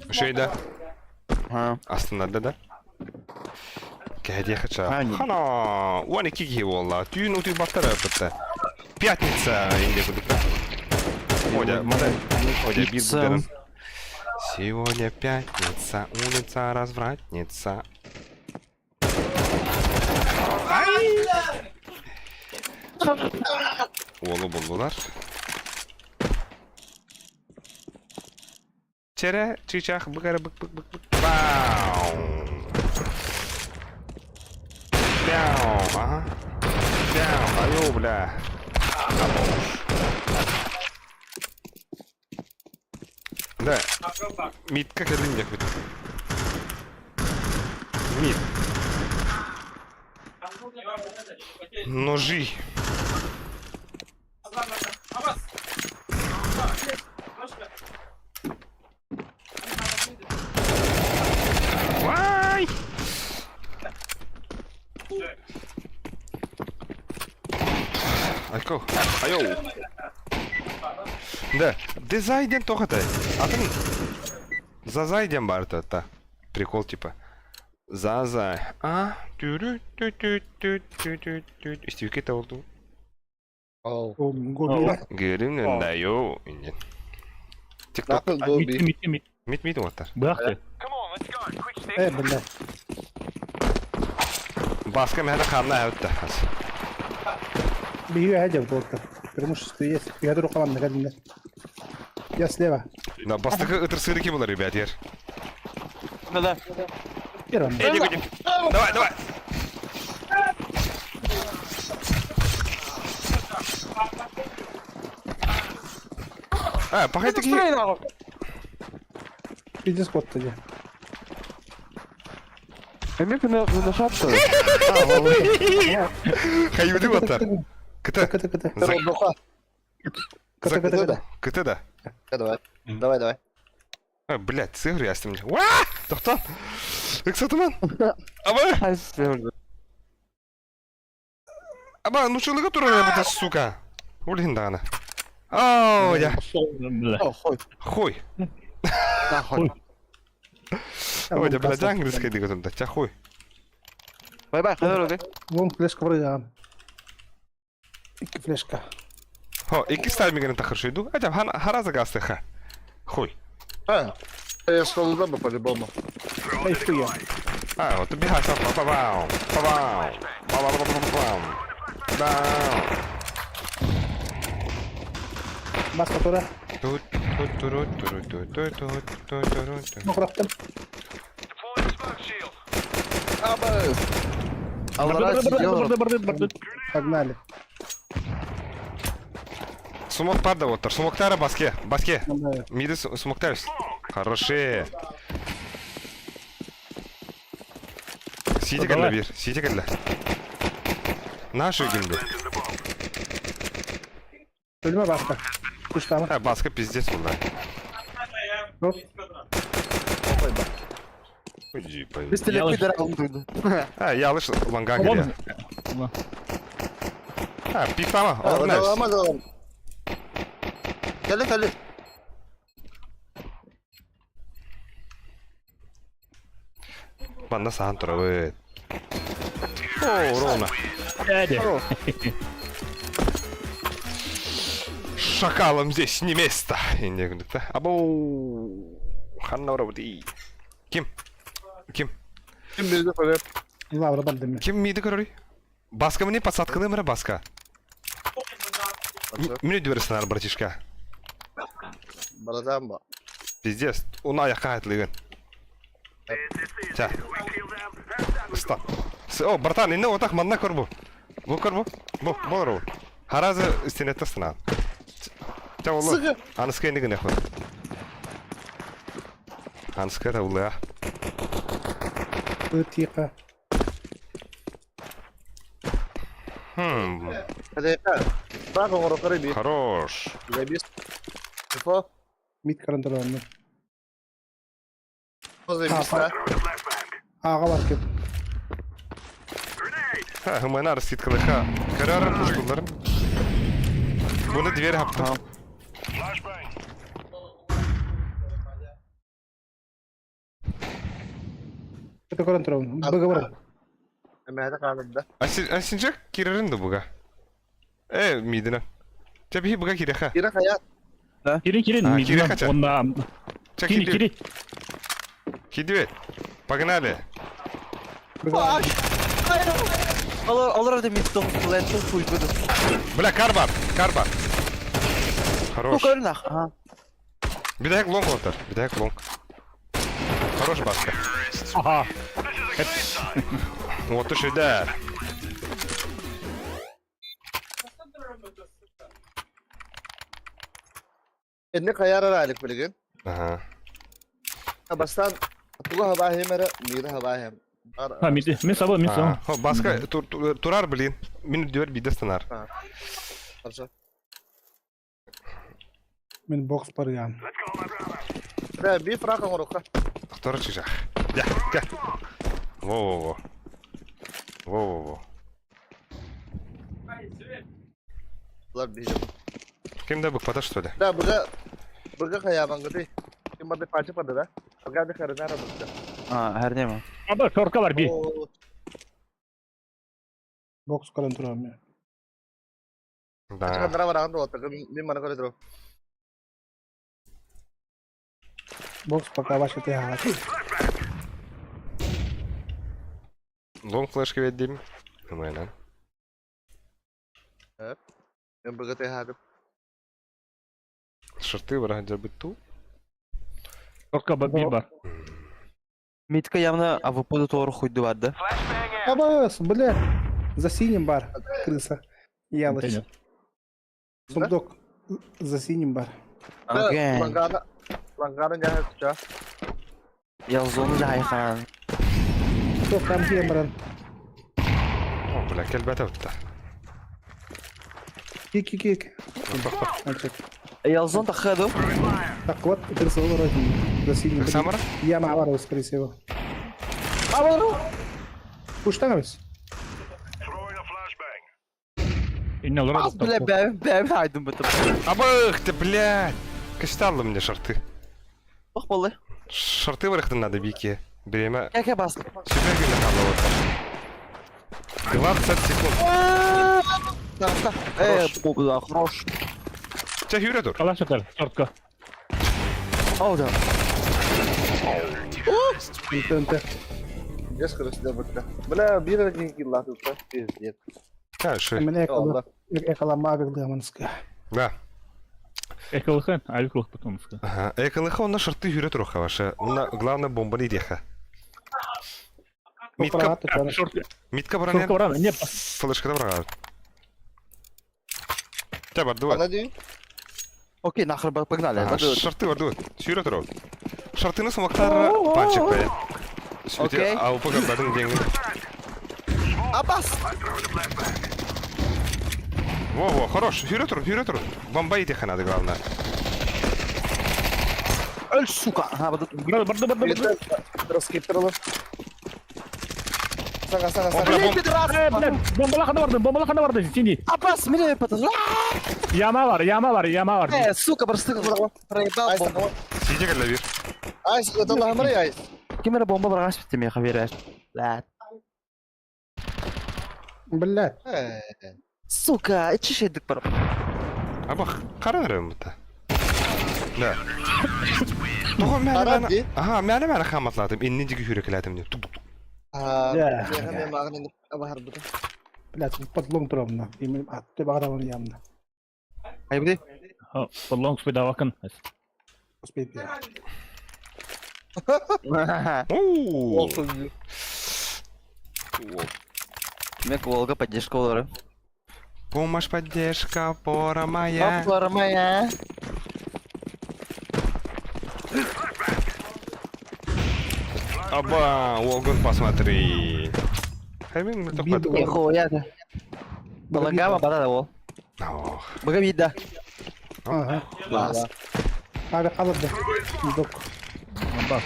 Үчүгэй да? Ха. Астыннарда да? Кэһэтиэххэ чаа. Аня. Хана, 12 киһи буолла. Түүн утуйбаттар ыппытта. Пятница инде курдук да. Одя, мада, Одя, биир Пицца. будерын. Сегодня пятница, улица развратница. Ай! Уолу буллулар. Чэрэ, чыычаах, бык эрэ бык бык бык бык. Бау! Бяу, ага. Бяу, айоо, бля. Да. Митка кэлин диэхпит. Мит. Ножи. Вай! Айко. Айоу. Да, Дезай диэн туох этэй? Атын Зазай диэн баар та. Прикол типа. Зазай. А, түрү тү тү тү тү тү тү. Истибикке табылды. Оу. Гоби. Гэрин даю. Тикток. Нахуй Гоби. Мит, мит, мит. Мит мит оттар. Бырақты. Э, бля. Баска мэхэ ханна өттө. Бию әдев болта. Преимущество есть. Я друг вам накадимдер. Я слева. Да, бастакы ытыр ким булар, ребят, ер. Да-да. Первым. Эй, не Давай, давай. А, пахай такие. Пиздец кот тогда. Эми күнө күнө шапты. Хайуды оттар. КТ. КТ, КТ. За- КТ, КТ, КТ. КТ да. Давай. Давай, давай. А, блядь, цифры я с Уа! Тоқтан! Ыксатыман! Аба! Аба, ну что лыга тура сука? Ульхин дағана. Ау, я. Бля. Хуй. Хуй. Нахуй. Ой, да, блядь, английский диготом, да, тя хуй. Бай-бай, кайда өрөдө? Вон флешка вроде. Икки флешка. Хо, икки ставим тахыр шуйду. Адя, хараза гастыха. Хуй. А, я сказал, да, по-любому. Эй, хуя. А, вот убегай, сам, па-па-пау, па-пау, па-па-па-па-пау, бау. Маска тура. Тут, тут, туру, туру, ту, ту, ту, ту, туру, ту. Ну, кураптым. Аллара сидел. Барды, барды, барды. Погнали. Смок парды оттар, смоктары баске, баске. Надо. Миды смоктар. Хорошие. Сити кэллэ Давай. бир, сити кэллэ. Нашу гинди. Өлмө баска. Куштама. А, баска пиздец булда. Оп. Иди, пой. Biz Ялыш. телепидер алдым. А, ялыш ланга Вон. кирия. А, пиктама, орнайс. Давай, давай. Кэлли, кэлли. Манна сахан турабыт. О, ровно. Дядя. Шакалам здесь не место. Инде күндүк Абоу. Ханна урабыт. Ким? Ким? Ким бизди көрөп? Лавра бар деме. Ким миди көрөрүй? Баска мне подсадканы мыра баска. Мне дверь братишка. Братан ба. Пиздец, уна аяққа айтлыгын. Тя. Стоп. О, братан, инне отақ манна көр бу. Бу көр бу. Бу, болар бу. Харазы истинетте сына. Тя олы. Сыгы. Аныска инде генә хой. Аныска да улы. Тихо. Хм, Кадека. Бак оңоро би. хорош. Забис. Тифо. Мид карандаларны. Забис да. Ага бар кеп. Ха, хымына раскидкалы ха. Карар пуштуларым. Буны дверь хаптым. Это карандаларны. Бага бар. Эмэдэ калды. Асинжак кирерин да буга. Э, мидина. Тебе буга киреха. Кира хаят. Кири, кири, А, кири мидина. хотя. Онда. Ча Кири, кири. Кидивет. Погнали. Бага. Алар алар да мид тоғыз хуй буду. Бля, карбар, карбар. Хорош. Ну нах. Ага. Бедаяк лонг отыр. Бедаяк лонг. Хорош баска. Ага. Вот уж и да. Энне каяр алик билген. Ага. Бастан туга хабахем эре, мире хабахем. А, мид, мен сабы, мен сабы. Хо, баска турар, блин. Мин дверь бидестанар. Хорошо. Мен бокс бар я. Да, би фрак оңоро Второй чижах. Я, ка. Во-во-во. Во-во-во. Булар би. Ким да быкпата что ли? Да, быга быга хайаабангыты. Ким барды пачы барды да. Быга да харынара быкта. А, хернема. Аба, шорка бар би. О, Бокс көрөн турам мен. Да. Хандара бараган да отыр. Мен мана көрө турам. Бокс пока ваша ты хати. Лонг флешка веддим. Нормально. Мен быга тыһаатым. Шорты барахан дьарбыт туу. Шорка би бар. Митка явно АВП туору хуйду барды. Абас, бля. За синим бар, крыса. Ялыч. Нет. Сундук. За синим бар. Окей. Лангана Лангана дьаһай куча. Я зону жайхан. Кто там кемран? О, бля, кэлбэтэ бытта. Кик, кик, кик. Мальчик. Я зон тахаду. Так вот, крыса вроде. За синим. Самара? Я мавар, скорее всего. Пуштан Инне олар Аз бля бэм бэм хайдым бытым. Абых ты, блядь! Качталлы мне шорты. Ох болы. Шорты вырахтын надо бики. Время. Как бас. Супер гүлі вот. 20 секунд. Так, Э, да, хорош. Ча хүрэ тур. Калаш атар, шортка. О, да. НТ. Дес крысыда бытта. Бля, бир килла тутта. Пиздец. Хорошо. Меня Алла. экала мавик даманская. Да. Эколыхан, авиклых потом. Ага. Эколыха онна шорты хүрэ тур хаваша. Онна главное бомба не деха. Митка, Шортка. митка Шортка баран. баран. Не, Флешка баран. Ча бардуа. Ана дии. Окей, нахер погнали. Шорты бардуа. Сүүрэ тур. Шортыны сумактар панчик бе. Окей. А упага бадын деньги. Абас. Во-во, хорош. Хүрэ тур, хүрэ тур. Бомба идеха надо главное. Өл, сука. Ага, барды. барды, барды, барды. Раскиптырылы. Сага, сага, О, сага. бля, бомба. Э, бля, бомбалахана барды, бомбалахана барды, синий. Абас, меня потом. Яма бар, яма бар, яма бар. Э, сука, просто проебал Айс, бомбу. Сидя кэллэ бир. Айс, это лахмары айс. Кимера бомба баргаш битти мен хабер. Бля. Блядь. Э, Сука, ичи шедик бар. Аба карарым бу. Да. Тоҕо мээнэ Карар мээнэ. дии. Аха, мээнэ мээнэ хааматалаатым. Иннин диги хүрэ кэлээтим диэн. Тук тук. А, Да. мен мағын абахар буту. Блядь, подлон турам Именно, а, ты багадамын ямна. Айбди. Подлон спидавакын. Успеть. я. Уу. Мен Волга поддержка олары. Помощь, поддержка, опора моя. Опора моя. Аба, Волгон, посмотри. Хаймин Биду. тоқпады. Нихуя ты. Балагама бада ол. Ох. Бага вида. Ага. Бас. Abi kalırdı. Сундук. Бак,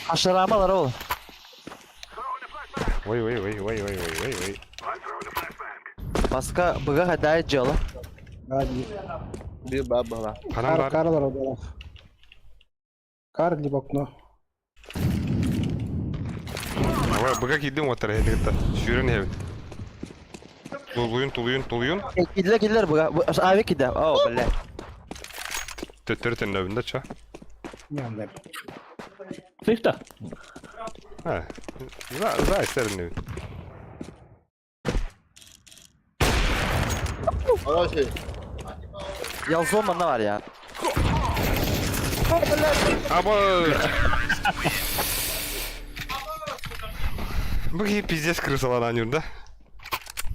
Ашарамалар ол. Ой, ой, ой, ой, ой, ой, ой, ой. Баска бага хадай жала. Hadi. Бир баба. Ханан Кар бар. карлар олар. Кар либо окно. Ой, быга кийдим отыр эдигитта. Сүүрэн хэбит. Тулуйун, тулуйун, тулуйун. Кидлер кидлер бага. Ави киде. О, бля. Төттөрү төннөбүндө ча. Yandı. Сейфта. Ha. За, за истерин. Хороший. Ялзон манна бар я. Аба. Быги пиздец крысалар да?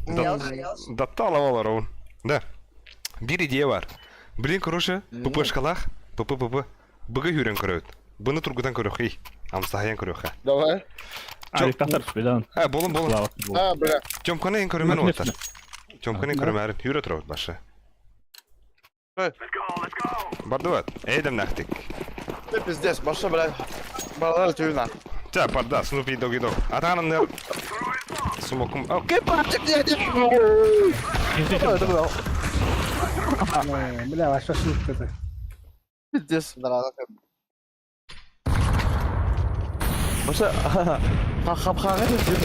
Датта алабалар оун. Да. Бир идея бар. Блин, короче, ППшкалах, ПППП, быгы хүрен көрөт. Бұны тургудан көрөк, ей. Амсахаян көрөк. Давай. Алик тахтар спидан. А, болун, болун. Слава. А, бля. Тёмканы ен көрөмөн отар. Тёмканы көрөмәрин хүрө турабыт башы. Бардыбат. Эйдем нахтик. Ты пиздец, баша, бля. Балалар тюрьма. Ча, барда, Снупи Доги Дог. Атанын Смокум. Окей, папчик, дядя. Бля, ваша шутка это. Пиздец. Баша, хапхаға деп жүр.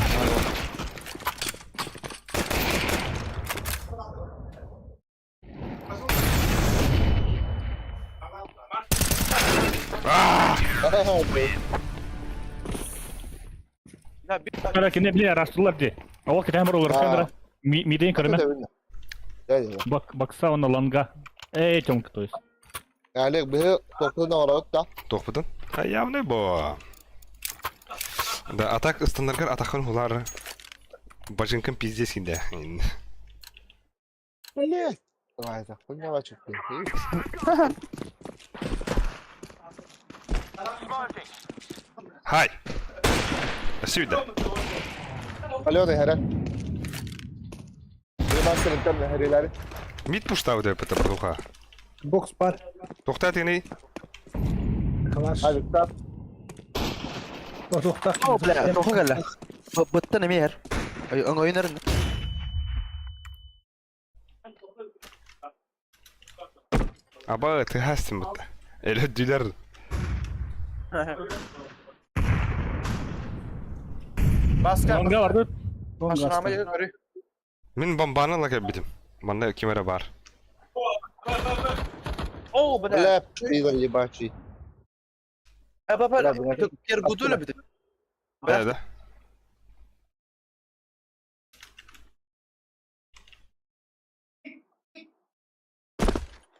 Кара кини били арастылар ди. Ол китәм бар олар кандра. Миден көрмә. Бак бакса оны ланга. Эй, тёмка, то есть. Олег, быһы тохтун оҥоробут да. Тохпутун? А явный бо. Да, атак стандаргар атахын хулар. Бажынкын пиздец инде. Блять. Давай, это хуйня бачык. Хай. Сюда. Алена, хара. Мид пуштау деп это братуха. Бокс бар. Тохта тени. Калаш. Тохта. О, бля, тоха кэллэ. Быттан эмиэ иһэр. Өҥөйүн эрин. Аба ты хастым бутта. Эле дүлер. Баска. Ланга барды. Ашырама көрү. Мин бомбаны лак битим. Манна кемера бар. О, бля. Бля, пидор ебачий. Э, папа, кер гудулю бит. Да, да.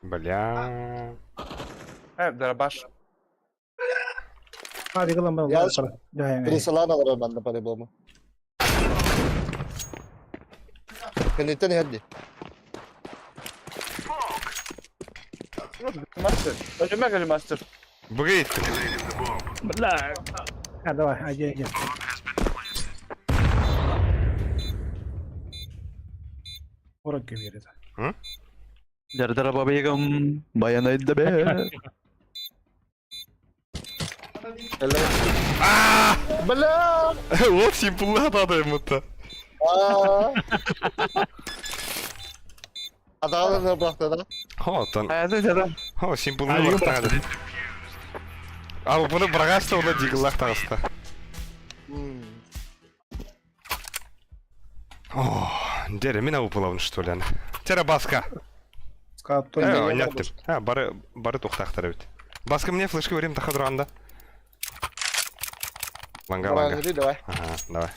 Бля. Э, дробаш. Hadi кылам бар. Крысалан алар манна по-любому. Кенеттен херди. Мастер. Öldürme gel мастер. Бугейт. Бля. А, давай, иди, иди. Орок береді. Дардара бабайгам, баян айтты бе. Бля! Вот симпл атады мутта. Adamlar bıraktı da. Хотон. Hayatı жада. О, симпл бырактагы. А буну бырагашты, оны дигыллах тагыста. О, дере, мен ауыпылауын что ли? Тера баска. Скап Э, ойнаттым. А, бары, бары тоқтақтар бит. Баска мне флешка берем таха тұрғанда. Ланга, ланга. Давай. Ага, давай.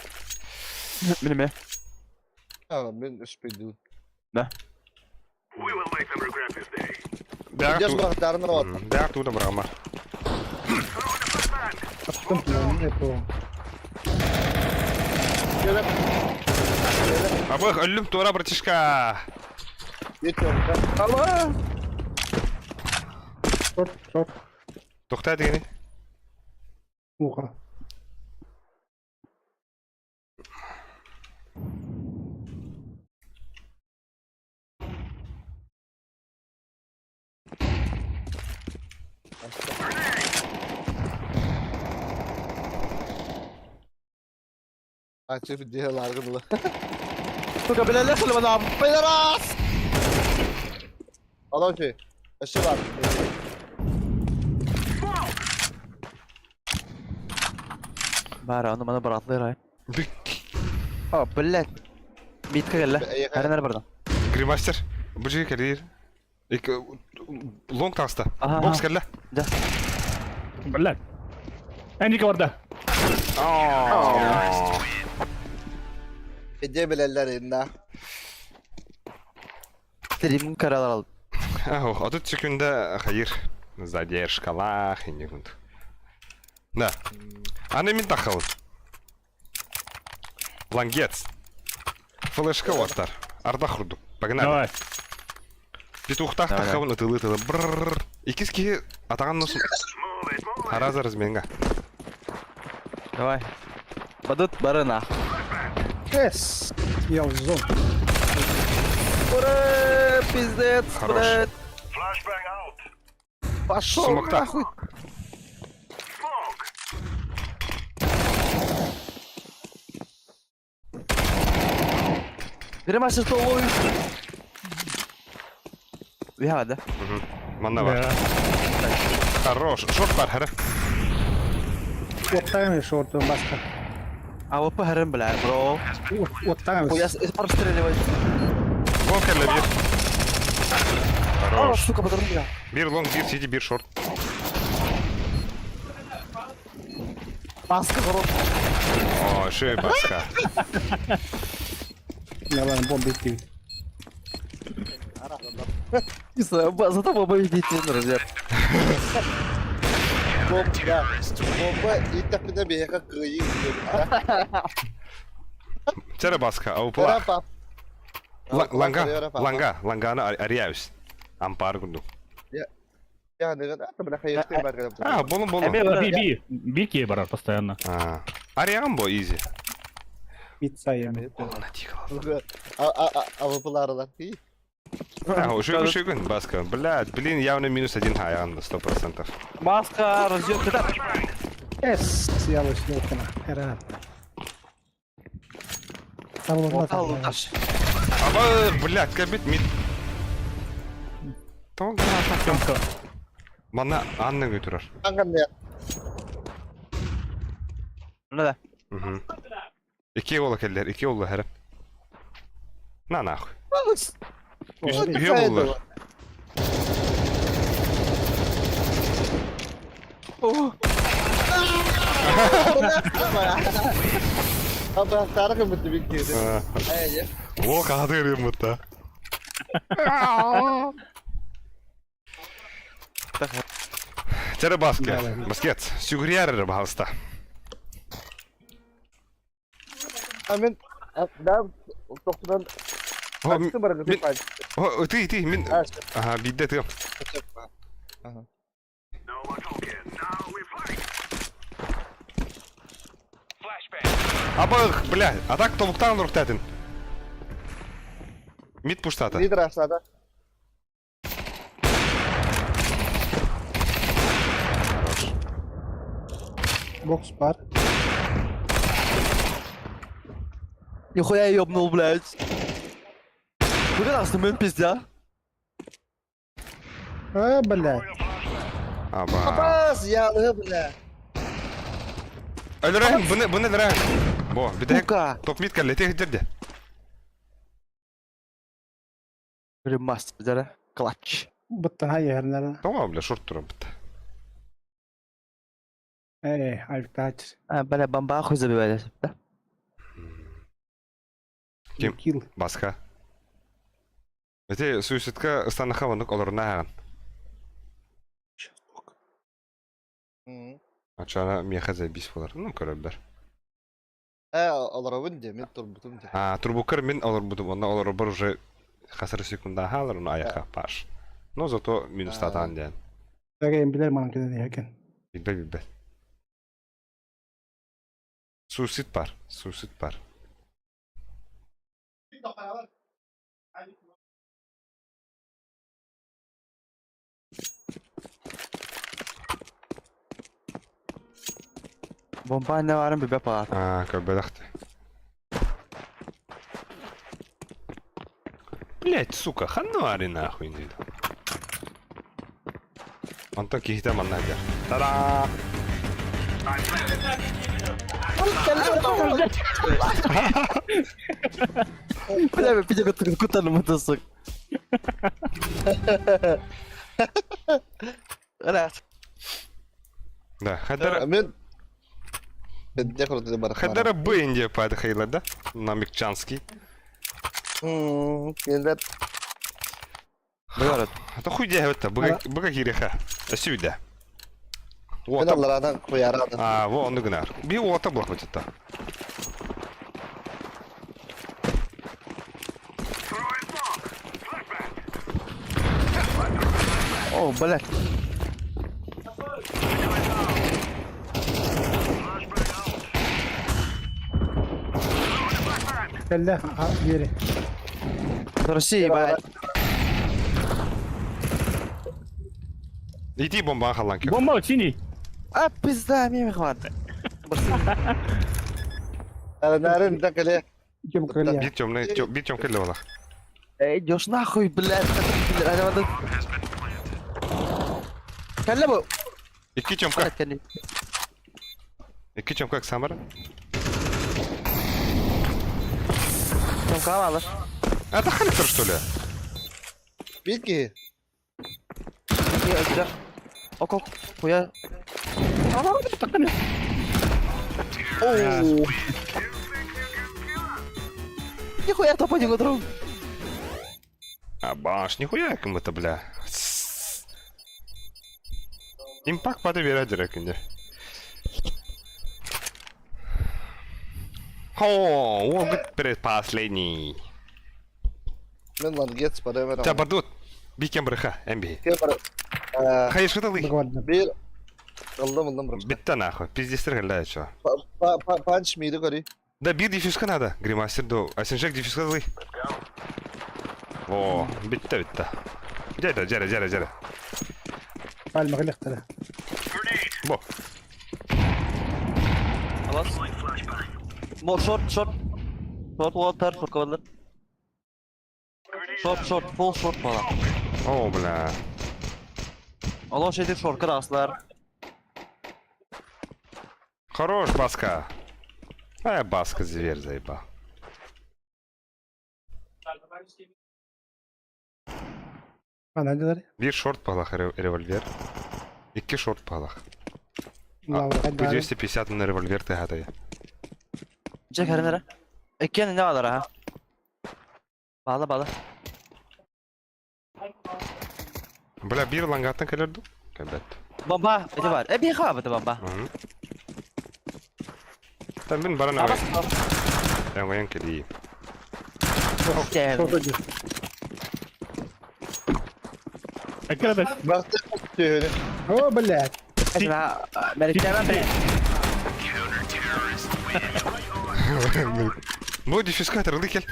Минеме. А, мен үспейді. Да. Бәғ Жас бұрақтарын алады. Бәғ туды бұрағыма. Абых, өлім тура, братишка. Алла! Шорт, шорт. Тоқта дегені. Уха. Açıp diyorlar gıdılı. Сука, бля, лехали бана, пидорас! Алло, şey. Işık var. Бара, аны мана баратлы рай. О, блядь. Битка келле. Хәренер бардан. Гримастер. Бұл жерге келер. Екі лонг тағыста. Ага. Бокс келді. Да. Бля. Эника барда. Ede bilerler elinde. Стрим каралар алды. Ох, а тут секунда хайыр. Задержкалах и не Да. Аны мен тахал. Лангец. Флешка оттар. Арда хурду. Погнали. Давай. Петухтах Давай. тахабын ытылы ытылы. Брррр. Икиски атаган носын. Араза разменга. Давай. Бадут барына. Эс. Я в зону. Ура, пиздец, Хорош. блядь. Пошел Смокта. нахуй. Гримаса, что ловишь? Уйаҕа да? Манна бар. Хорош. Шорт бар, хара. Уоттаҕым шорту баска. А вот пахарым, бля, бро. Уоттаҕым. Хуя простреливай. Вон кэллэ биир. А, Хорош. сука, патрон, бля. Биир лонг, биир сити, биир шорт. Маска, хорош. О, шея баска. Ялан бомба иттибит. Не знаю, зато бомба видите, друзья. Бомба. Бомба ииттэхпинэ биһиэхэ кыайыы диэбиттэ. Чэрэ баска, Эрэ аупла. пап. Ланга, ланга, ланганы арыйабыз. Ампаар курдук. А, болун болун. Би, би, би кие барар постоянно. А, арыйаган бо, изи. Пицца ем. Олуна тихо. АВПларылар. А, уже баска. Блядь, блин, явно минус один хаяган, 100%. Маска, разъем, ты Эс, ялы снукана. Эрэ. Аллаш. Аба, блядь, кабит мид. Тонга. Тёмка. Мана Анна көтөрөр. Ну да. Угу. Ики ола келлер, ики ола хәреп. На нахуй. Үһе буллар. О, кадыр мытта. Тере баскет. Баскет. Сүгүрьяр баһалыста. Мен да О, ты, ты, мин. Ага, бидде ты. Аба, бля, а так тобуктан нуртатын. Мид пуштата. Лидер ашлады. Хорош. Бокс бар. Нихуя я ёбнул, блядь. Куда нас мен пиздя? А, блядь. Аба. Абас, ялы, бля. Өлөрәһин, буны буны өлөрәһин. Бо, битэ Сука. топ мид кэллэ, тех дерде. Ремастер, да? Клатч. Буттан хайы. Тома, бля, шорт туран бит. Эй, альтач. А, бля, бомба хуй забивали, да? Ким? Килл. Баска. Эти суицидка станаха ваннык олорна хаан. Ачана меха забис болар. Ну, көрөбөр. Э, олоробун де, мен турбутум де. А, турбукар мин олор бутум, онна олоробор уже хасыр секунда халар, но аяка паш. Но зато минус татан ден. Дагайын билер манан кеден екен. Билбе билбе. Суицид бар, суицид бар. Бомба не варым бебе палат. А, көрбөдөхтü. Блять, сука, ханнуари нахуй не. Онтон кихите манна дер. Та-да! Бля, пиздя, куда на мотосок. Раз. Да, хадара Мен Мен бар. Хадара Б Индия падахайла, да? Намикчанский. Келдер. Бывает. А то хуй это, быга быга киреха. Сюда. Мен Вот. алларадан куярады. А, во, он гнар. Би ота блах вот это. О, блядь. Кэллэ, бери. Россия, ебать. Иди бомба халанки. Бомба синий. А, пизда, мне хватит. Нарын да келе. Кем крылья. Бит темный, бит тем келле ола. Эй, идешь нахуй, блядь. Кэллэ бу. Икки Тёмка. Кэлли. Икки Тёмка Оксамара. Тёмка алар. А это Халифер, что ли? Биир киһи. Өлдүрэр. Ок, ок. Хуя. Оо. Нихуя топа не друг. А баш, нихуя кому-то, бля. Импакт пады береді күнде. О, он предпоследний. Мен лангет барамын. Та бардут. Бикен браха, МБ. Кем бар? Хайышкы Буквально. Бир Аллам аллам браха. Битта нахуй. Пиздец гля чё. Панч мири кори. Да бир дефюзка надо. Гримастер до. Асенжек дефюзка злый. О, битта битта. Дядя, дядя, дядя, дядя. Пальма кэлиэхтэрэ. Бо. Алас. Мо шорт, шорт. Шорт уолтар, шорт кабалар. Шорт, шорт, фул шорт бала. О, бля. Алон şeydir шорка да аслар. Хорош, Баска. А, Баска, зверь заебал. Ана дилер. Бир шорт палах револьвер. Икки шорт палах. Лавр Бу 250 на револьвер ты гадай. Джек харинара. Экен не алар ha. Bağla bağla. Бля, бир лангаттан кэлерду. Кэбэт. Бомба, это бар. Э, бир хава бомба. Там бин барана. Абас. Эңгоян кели. Шорт диир. Эккere Бахты түһүнү. О, блядь. Мериктермен бре. Бу дефискатор лыкел.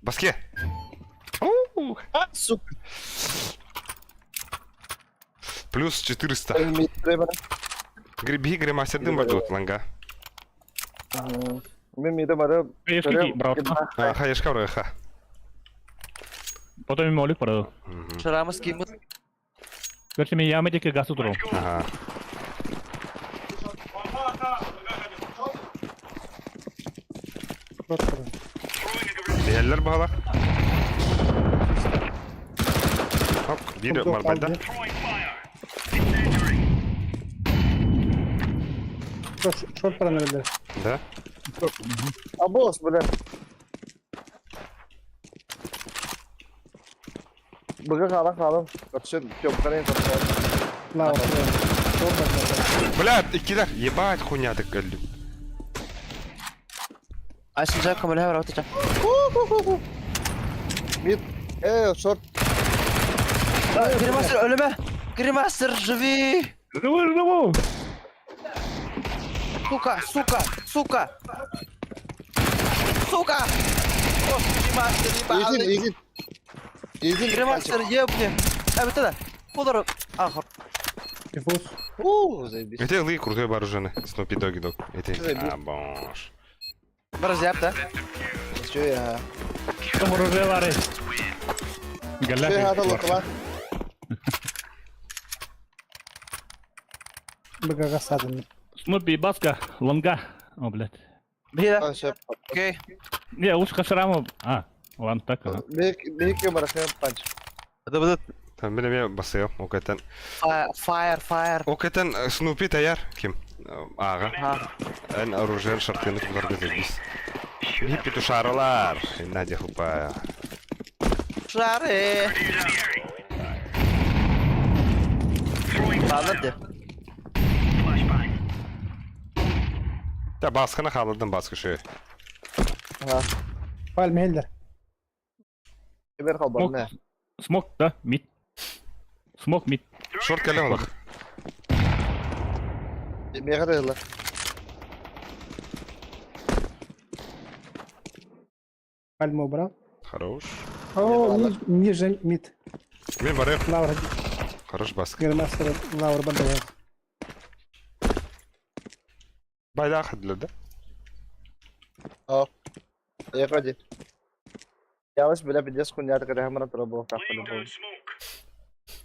Баске. Оу. А, сука. Плюс 400. Мири бар. Гриби гримасер дым бардут ланга. Мен мири бар. Хаешки брат. А, хаешка враха. Потом им молик продал. Шарамыз кимит. Короче, мен яма деке газ утыру. Ага. Шорт барар. Бәлләр балак. Хоп, бир марбальда. Шорт шорт баран өлдүлэр. Да? Абос, бля. Быга халан халан. Капшын, тём карайын капшын. Лавр. Шорт барар. Бля, иккилер. Ебать, хуйня так өлдүм. Айсын жак көмөлө бар отача. Мид. Э, шорт. Гримастер ölüme. Гримастер живи. Живу, живу. Сука, сука, сука. Сука. О, Гримастер Изин, ебаный. изин. Изин. Гримастер ебни. Э, бит да. Болор. Ахыр. Диффуз. У, заебись. Это лы крутой вооруженный. Снупи Доги Дог. Это Заебись. а, бош. Бір зяп да. Чё я? Там оружие бары. Чё я Галя. лукла? Быга садым. Снупи, Баска, Ланга. О, блядь. Бир. А, шеп. Окей. Не, лучше Хашраму. А, ладно, так. Ага. Бик, бик барахын панч. Это будет Там мен мен басыйым. Окетен. фаер, фаер. Окетен Снупи таяр. Ким? Ага. Ха. Эн оружие шартыны куларга заебись. Не петушаралар. Надя хупая. Шары. Bağladı. Та басканы халадым баскы шы. Ха. Пальма хеллер. Кебер халбар не. Смок, да? Мид. Смок, мид. Шорт кэлэн олох. Мега дылы. Пальму убрал. Хорош. О, ниже мид. Мен барып. Лавр. Хорош баскы. Гермастер лавр бандагы. Байда хадылы да? А. Я ходи. Ялыш бля пиздец хуйня такая хамара пробовал как по-любому.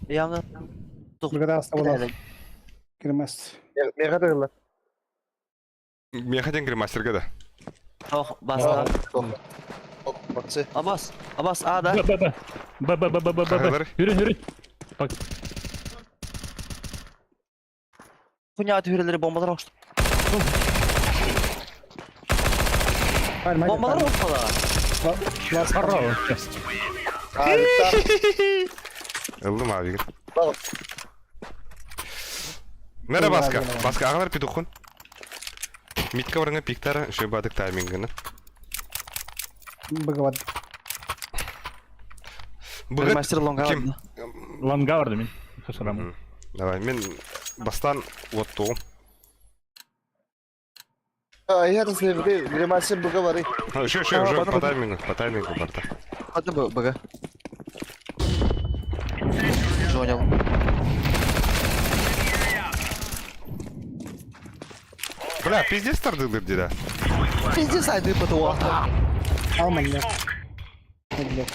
Явно. Благодарствовал. Кирмас. Мега тыгылла. Меха ден гримастерга да. Ох, баста. Баксы. Абас, Абас, А, да? Б, Б, Б. Б, Б, Б, Б, Б, Б, Б. Хагалар. Yürü, yürü. Bak, Хуйня tüyreleri bombalar hoştu. Palma. Bombalar hoştu. Хорош. Ыллым abi. Бал. Мера баска. Баска агалар петухун. Митка барыңа пиктара, шөбадык таймингını. Быгават. Быгыт Мастер лонга. Ким? Ланга барды мин. Хашарам. Давай, мен бастан оттуғым. Я тут не гримасе бугавары. Еще, еще, уже по таймингу, по таймингу барда. Hadi bu бага. Жонял. Бля, пиздец тардылыр деда. Пиздец, айды ПТО. Алма меня. Блядь.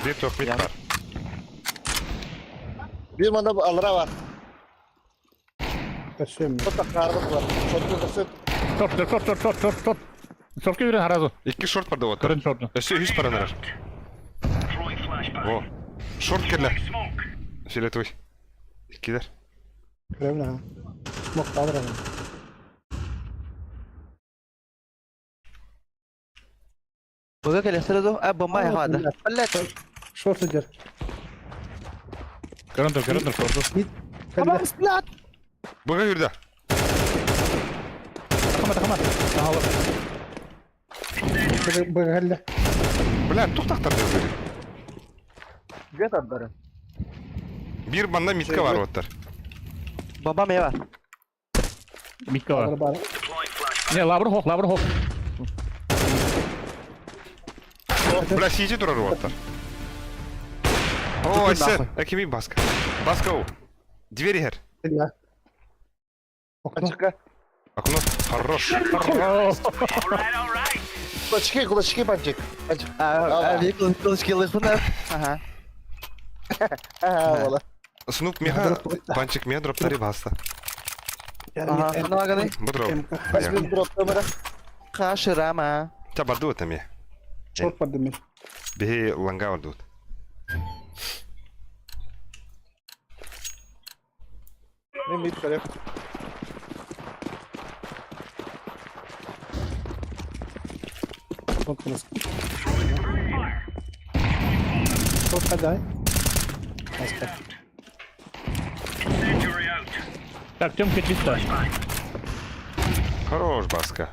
Bir топ мит бар. Bir manda алра бар. Köсөм. Шотта карлык бар. Шотты көсөт. Шорт, шорт, шорт, шорт, шорт, шорт. Шортка yürü харазу. Икки шорт бар да оттар. Көрін шортны. Өсө үс паранарар. Во. Шорт керле. Фиолетовый. Иккилер. Көрөм Смок алыр. Бага келестерді. А, бомба яғады. Блядь. Шорт идер. Көрін тұр, көрін тұр, шорту. Мид. Абас, блядь. Быга юрда. Тақама, тақама. Ага, Быгалля. Бля, туктактар деп Где тардары? Бир банда митка бар оттар. Бомба ме бар. Митка бар. Бар. Не, лабр хоқ, лабр хоқ. Бля, сидите турар оттар. О, сэр, акими баска. Баска у. Двери хер. Да. Окно. Ачка. Окно хорош. Кулачки, кулачки, панчик. Панчик. А, ви кулачки лыхуна. Ага. Ага, вола. Снуп меха, панчик меха дроптари баста. Ага, ну аганы. Будро. Возьми дроп камера. Хаширама. Та барду это ме. Шорт подымет. Бихи ланга бардут. Мен мид көрөм. Вот у нас. Шорт подай. Баска. Так, Тёмка чисто. Хорош, баска.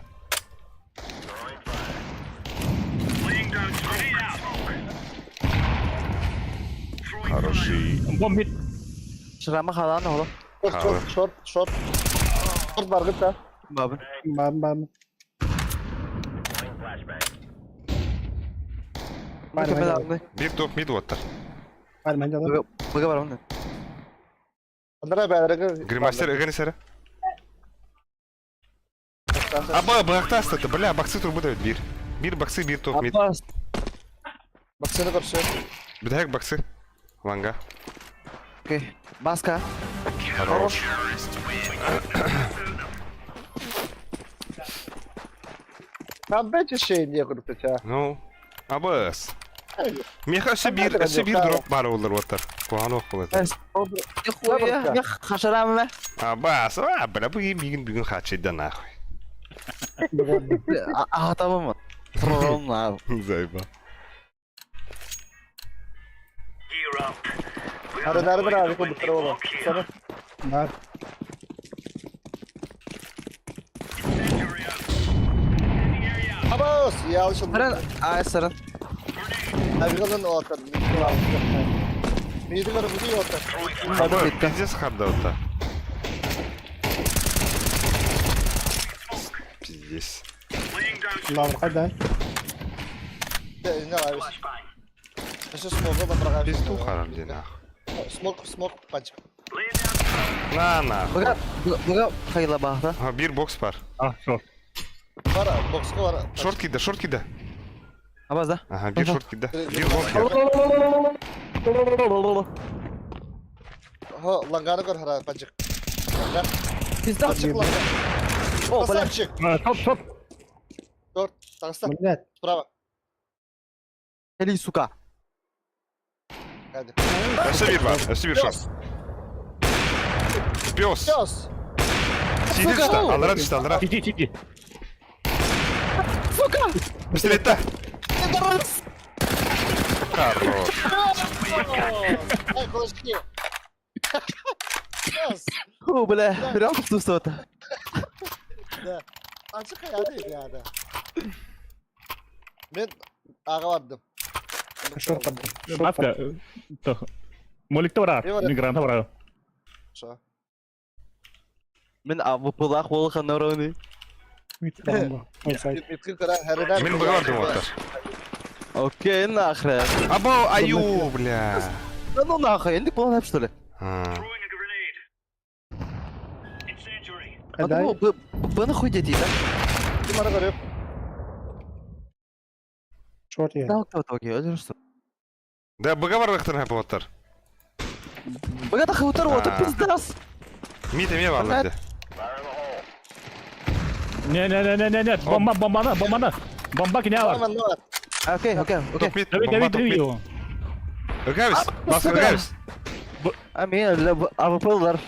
Хороший. Бомб мид. Ширама халан оğlum. Шорт, шорт, шорт, шорт. Шорт бар гыта. Бабын. Бам бам. Бар Köpek мен. aldı. Bir топ мид оттар. Бар мен. Бага бага бар onun. Андра бәлерге. Гримастер ыганы сәрі. Аба, бақта астаты, бля, бақсы турбу да бир. Бир бақсы, бир топ мид. Abbas. Баксыны көрсө. Бідәк бақсы. Ланга. Okey. Baska. Хорош. Там бече шей не куртача. Ну, абыс. Меха өсі бир, өсі бир дроп бар олар оттар. Қуан оқ болады. Хуя. Я хаширама. Абас, а, бля, бүгін бүгін бүгін хачида нахуй. А tamam mı? Tamam abi. Зайба. Ары нары бір ары көбүктөр болот. Саны Бар. Абас, ялыш. Сарın. Ay sarın. Авиганын отар. Мидин бар буди отар. Аба, пиздец харда ота. Пиздец. Лавр подай. Не лавиш. Еще смог да брага. Пизду харам де нахуй. Смог, смог панчик. На нахуй. Бага бага hayla bahta. А, бир бокс бар. А, шорт. Бар, бокска бар. Шорт кида, шорт кида. Абаз да? Ага, биир шорт киирдэ. Биир лонг киирдэ. Хо, ланганы көр хара, панчик. Ланга. Пизда. Панчик ланга. О, бля. Красавчик. Топ, топ. Торт, таҕыста. Блядь. Справа. Кэли, сука. Hadi. Өссө биир бар, өссө биир шорт. Пес. Пес. Сиди түстэ, аллара түстэ, аллара. Сиди, сиди. Сука! Пистолетта. Пидорас! Хорош. Эй, кулачки. Пес. Фу, бля, прям чувствую-то. Да. Анчык хайады яда. Мен аға бардым. Шорт поддал. Маска. Моликта бара. Мен граната бара. Шо? Мен АВП-лах болған ороны. Миткин кара хәренәр. Мин быга бардым оттар. Окей, нахрен. Абау, аю, бля. Да ну нахуй, енді болған что ли? А. А ну, б, б нахуй дети, да? Ким ара көрөп? Шорт я. Да, кто тоги, это что? Да, быга бардыктар хап оттар. Богато хаутар, вот А. пиздас. Мит эме барлар. Не, не, не, не, не, не. Бомба, бомбана, бомбана. Бомба кине бар. Аман бар. Окей, окей, окей. Топ мид, Дави, бомба дави, топ дави мид. его. Ыгабис, баска ыгабис. А мен АВП-лар.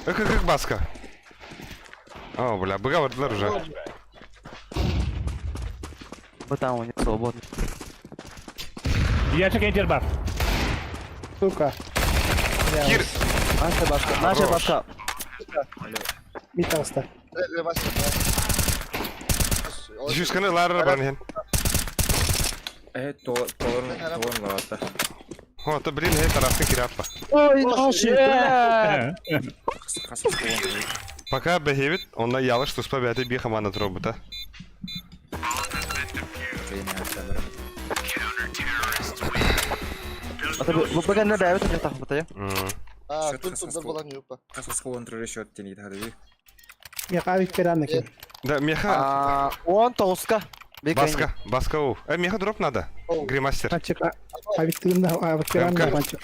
Ык ык ык баска. О, бля, быга бардылар уже. Вот там у них свободно. Ящик энтер бар. Сука. Кир. Наша башка, наша Хорош. башка. Мид таҕыста. Диффьюзканы ларар баран иһин. Э, толорун толорун лаватта. О, то блин, хей тарасын кире атпа. Ой, наши, Хас толорун. Пока бэһибит, онна ялыш туспа бэти би хамана туробута. Бага не дают, не так вот А, тут тут болан юпа. Хас толорун решет тени тады. Меха керанна кин. Да, меха. А, он толска. Баска, баска у. Меха дроп надо. Гримастер. Панчик. Авик тыгында авик керанна МК. панчик.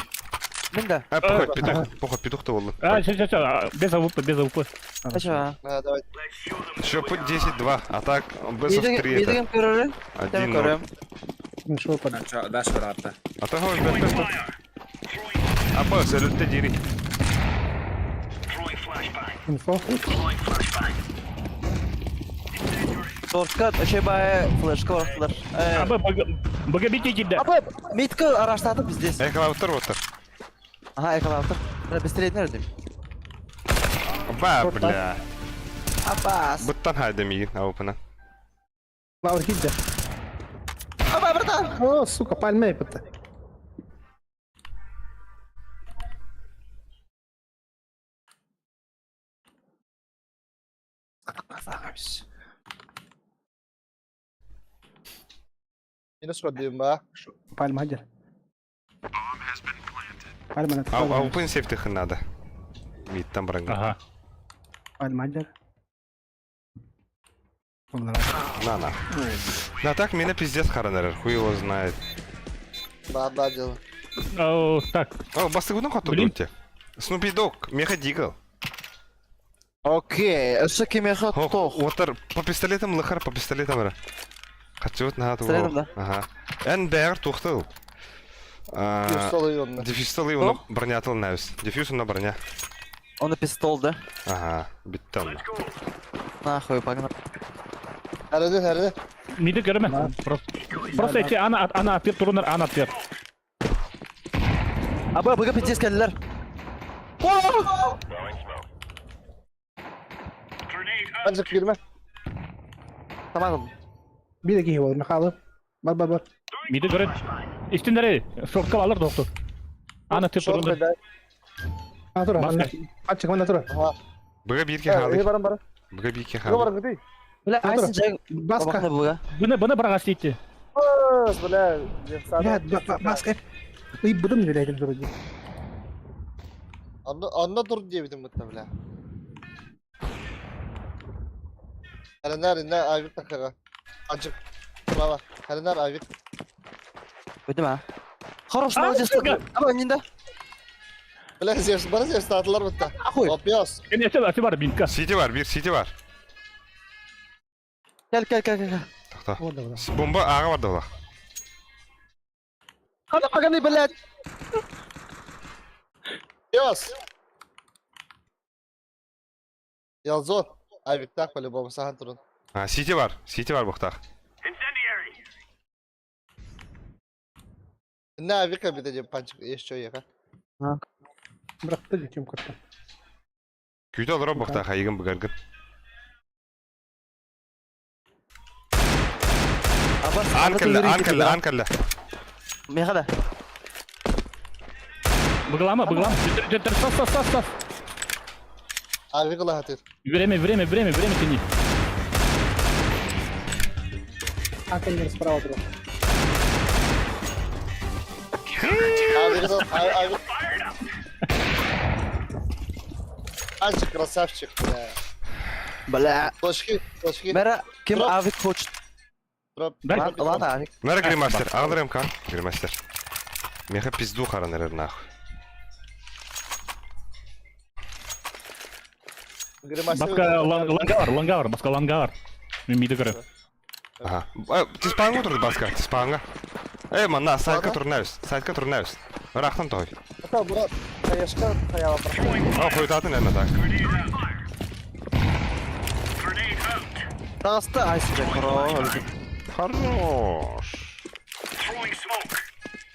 Мен да. А, поход, петух, поход, петух то болду. А, сейчас, сейчас, без АВП, без АВП. Ача. А, давай. Еще путь 10-2, а так best of 3 это. Мидеген көрөрү. 1-0. Көрөм. Шорт поддал. Даш баратта. А то хой бэт бэт. Апа, салютте дири. Инфо. Тортка, ача бай флешка бараттылар. Абы, бага бити кидде. Апа, митка араштатып здесь. Экалаптар оттар. Ага, экалаптар. Быстрее не родим. Ба, бля. Апас. Буттан хайда мигин, аупына. Лаур кидде. Апа, братан. О, сука, пальмей бытта. Минус көрдүм ба. Пальма хадер. Пальма Ау, аупын сефтихин надо. Миттан баранга. Ага. Пальма хадер. На, на. На так меня пиздец харанер, хуй его знает. Ба, ба дело. О, так. О, бастыгуну хоту Блин. дутте. Снупи Дог, меха дигл. Окей, өссө кимеха тох. Отар по пистолетам лыхар, по пистолетам ра. Хачуут на Пистолетом, да? Ага. Эн бэр тухтыл. Пистол йонна. Дефьюз тылы оны бронятыл нәвис. Дефьюз оны броня. Он пистол, да? Ага, битте оны. Нахуй, погнал. Хәрәде, хәрәде. Миди көрөмө. Просто. Просто эти ана ана атыр турунар ана атыр. Аба, бага пиздец келдилер. Панчик кирме. Тамам. Bir de бол Михайлов. Бар бар бар. Миди көрөт. Истиндери шортка алыр доктор. Ана атыр Шорт турунар. бедай. А тура. Баска. Панчик мана тура. Ага. Быга бирке Э, халы. барам барам. Быга бирке Быга халы. барам гыды. Бля, айсын жай. Баска. Бага. Буны буны барага истейти. Бас, бля. Бля, баска. И будем не ләйтен тура. Анна анна тур диye битим бутта, бля. Хәрәнәр инне авик такага. Ачык. Справа. Хәрәнәр авик. Өтүм а. Хорош, А, молодец. сука! Аба, иннинде. Бля, Зевс, бары Зевс таатылар бытта. Ахуй. Опиос. Кини эти эти бар бинка. Сити бар, бир сити бар. Кел, кел, кел, кел. Тохто. Вот, да, да. Бомба аға бар да Хана паганы, блядь. Пес. Ялзон. Авик так по-любому сахан турун. А, сити бар, сити бар бұқтақ. На авика бит панчик еще ека. Бырахты диким кытта. Күйті олар бұқтақ, айығын бұғаргын. Абас, Ан кәлі, ан кәлі, ан кәлі. Меха да. Быглама, быглама. Жеттер, сас, сас, сас, сас. Авик лахатыр. Время, время, время, время тяни. Акеннер справа друг. Авик авик. Панчик красавчик. Бля. Бля. Точки, точки. Мера, ким Дроп. авик хочет? Дроп. Дай. Лан, лан авик. Мәрі гримастер, ағылыр МК, гримастер. Меха пизду харан әрер нахуй. Гримасер. Баска лангавар, лангавар, баска лангавар. Мен миді көрі. Ага. Тиспаңға тұрды баска, тиспаңға. Эй, манна, сайтка Ладно. турнайбыз, сайтка турнайбыз. Ырақтан той. Ата, брат. Хаешка, хаяла. А, қойтатын әні так. Тағысты, ай, сука, хорош. Хорош.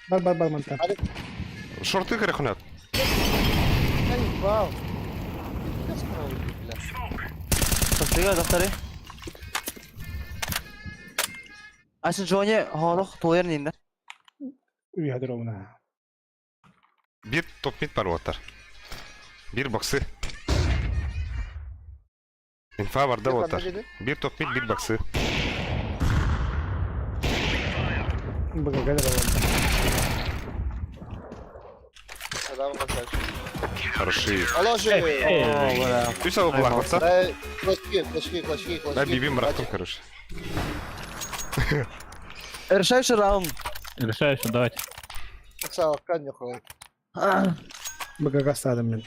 Бар, бар, бар, манта. Шорты керек құнат. Эй, вау. Пес бля. Тастыга, дақтары. Айсын Джонни, холох, толер нинде. Уйадыр она. Бір топ мид бар оттар. Бір боксы. Инфа бар да Бір оттар. қандай деді? Бір топ мид, бір боксы. Быгага да бар. Салам красавчик. Хороши. Алло, же. О, бля. Үс алып бұлақ батса. Эй, клочки, клочки, клочки, клочки. Да, бибим бырақтым, короче. Решающий раунд. Решаешь, давайте. Сағаққан нехуй. Быгага стадым мен.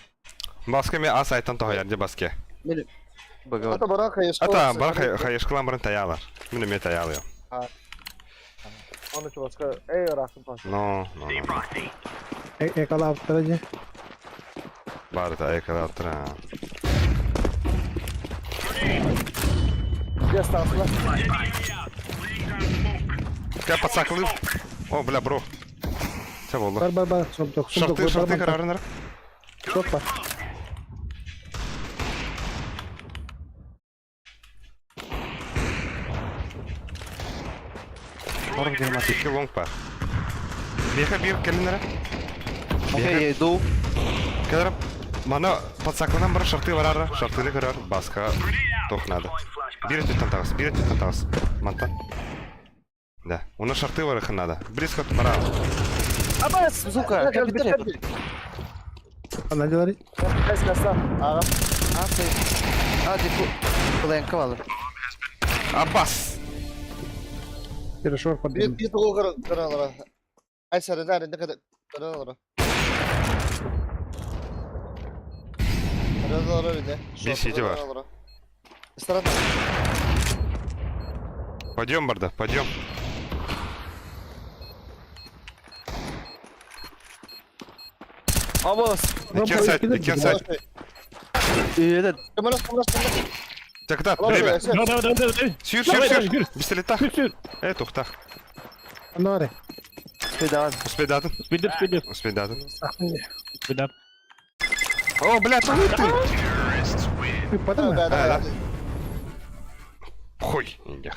Баска мен ас айттан тоғай, әрде баске. Бага. Ата бара хаешка. Ата, бар хайышқылан барын таялар. Міне мен таялыйым. Оны чубаска. Эй, рахым паш. Но, но, но. Экала аптыра же. Бар да, экала аптыра. Бес тағысына. Кә подсақылы. О, бля, бро. Це болды. Бар, бар, бар. Сомток, сомток. Шорты, шорты қарарынар. Шорт бар. Хором гермат. Екі лонг бар. Беха бір келінері. Окей, я иду. Келер, мана подсақылынан бір шорты барар, шортыны көрер, басқа тоқ надо. Бір түттен тағыс, бір түттен тағыс. Мантан. Да, оны шорты барахын надо. Близко бара. Абас, сука, компьютер. Ана делари. Бес каса. Аға. А, ты. А, дику. Куленка валы. Аббас! Бир шорт бар. Bir bir тоғы қыралара. Ай, сәрі не қадар қыралара. Қыралара не? Bir сети бар. Страна. Пойдем, барда, пойдем. Абас. Икен сайт, икен сайт. Этот. Кымырас, кымырас, кымырас. Так, да, время. Давай, давай, давай, давай. Сүйір, Давай, сүйір, давай, сүйір. жүр. Пистолет тақ. Сүр, сүр. Э, тоқтақ. Ана бар. Педал. Успей датын. Спидер, спидер. Успей датын. Спидер. О, бля, ты ты. Падама. Да, да, да. Хуй. Индях.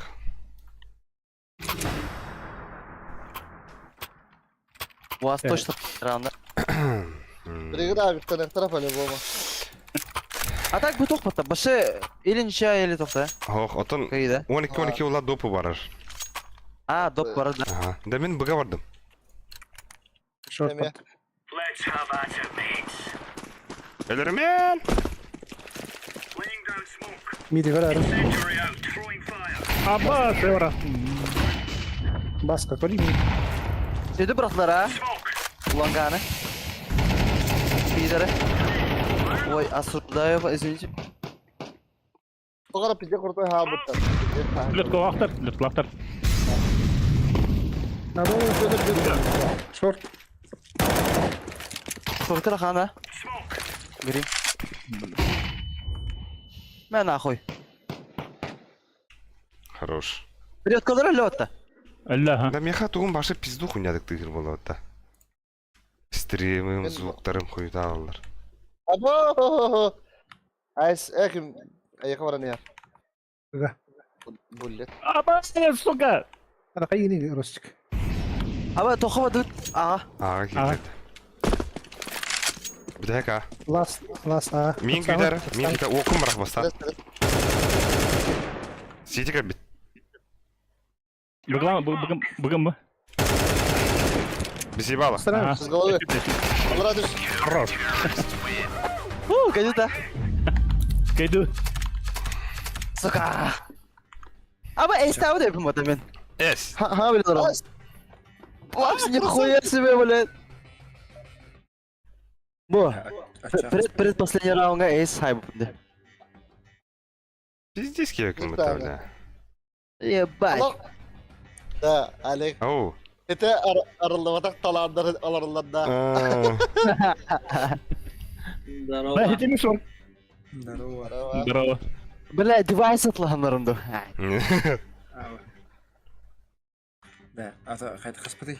У вас точно раунд. Бригада Виктор тарап по-любому. А так бы тохпата. Баше или ничья, или тохта. Ох, отон Кайда. 12-12 ула допы барар. А, доп бар, да. Ага. Да мен бұға бардым. Шорт бар. Элермен! Миди көрөр. Аббас, евро. Баска көрі. Dedi бырахтылар а. Ланганы. Пидоры. Ой, осуждаю, извините. Тоҕо пизде крутой хаалбыттар. Лөткөҕөхтөр, лөткөлөөхтөр. Шорт. Шортер хана. Грин. Мә нахуй. Хорош. Лөткөлөр лөтта. Әллә, ха. Да меха тугун башы пизду хуйнядык тыгыр болот да. Стримим, звуктарым хуйдалар. Або! Айс, эким, айка баран яр. Да. Буллет. Аба, сука! Ана кайыны Ростик. Аба тохоба дут. Ага. Ага, килет. Бүтәка. Лас, лас, а. Мин күйдәр, мин күйдәр, окум барах баста. Ситика бит. Бүгін бүгін бүгін бі? Бисибала. Сразу. С головы. Алра түс. Хорош. Фу, кайда. Кайду. Сука. Аба эстабы деп мата мен. Эс. Ха, ха, биле дорам. Лапс нихуя себе, блядь. Бу. Пред предпоследний раундга эйс хайп. Пиздец кебек мы бля. Ебать. Да, Олег. Оу. Это арыллыбатак талаандар аларылларда. Да, это шор. Здорово. Здорово. Бля, девайс атлаханларымды. Да, а то хайт хаспаты.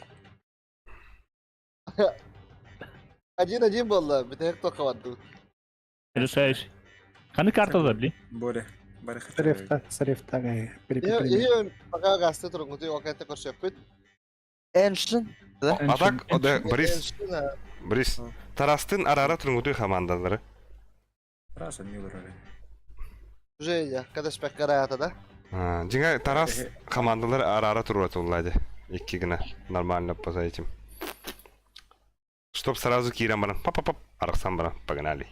Один-один болды. Бітек тоқа барды. Решаешь. Қаны картада, бли? Боря. Бары хача. Сарефта, сарефта, гай. Перепетри. Ее, пока гасты тұрыңгыты, окайты көрсөкпүт. Эншин. А так, да, Борис, Борис, Тарастын арара тургутуй командалары. Раз, он не вырвали. Уже я, когда шпек караята, да? Жиңа Тарас командалары арара турат уллады. Икки гына нормально по этим. Чтоб сразу кирен баран. Пап-пап-пап. Араксан баран. Погнали.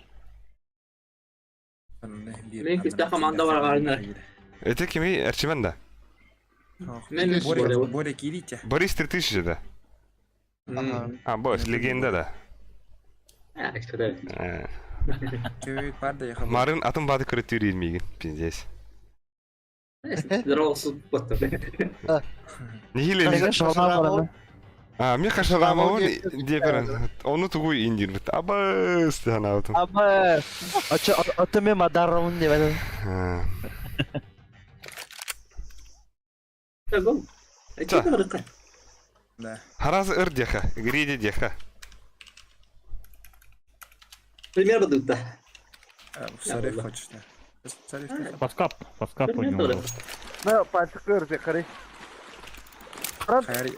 Мен күстә команда бар гарында. Это кими Эрчимен да? Мен Боря, Боря кирите. Борис 3000 да. А, Борис, легенда да. Чөйт бар да яха. Марын атын бады кырыт мигин. Пиздец. Здорово, баттыр. Нихиле Шалма бараны. А, мен хашарамабын деп Оны тугуй индир бит. Абыс анаутым. Аба. Ачы аты мен мадарамын деп айтады. Да. Хараз ыр деха, гриди деха. Пример бадыкта. Сариф хочешь, да. Сариф. Паскап, паскап у него. На, пальцы көрді, қарай.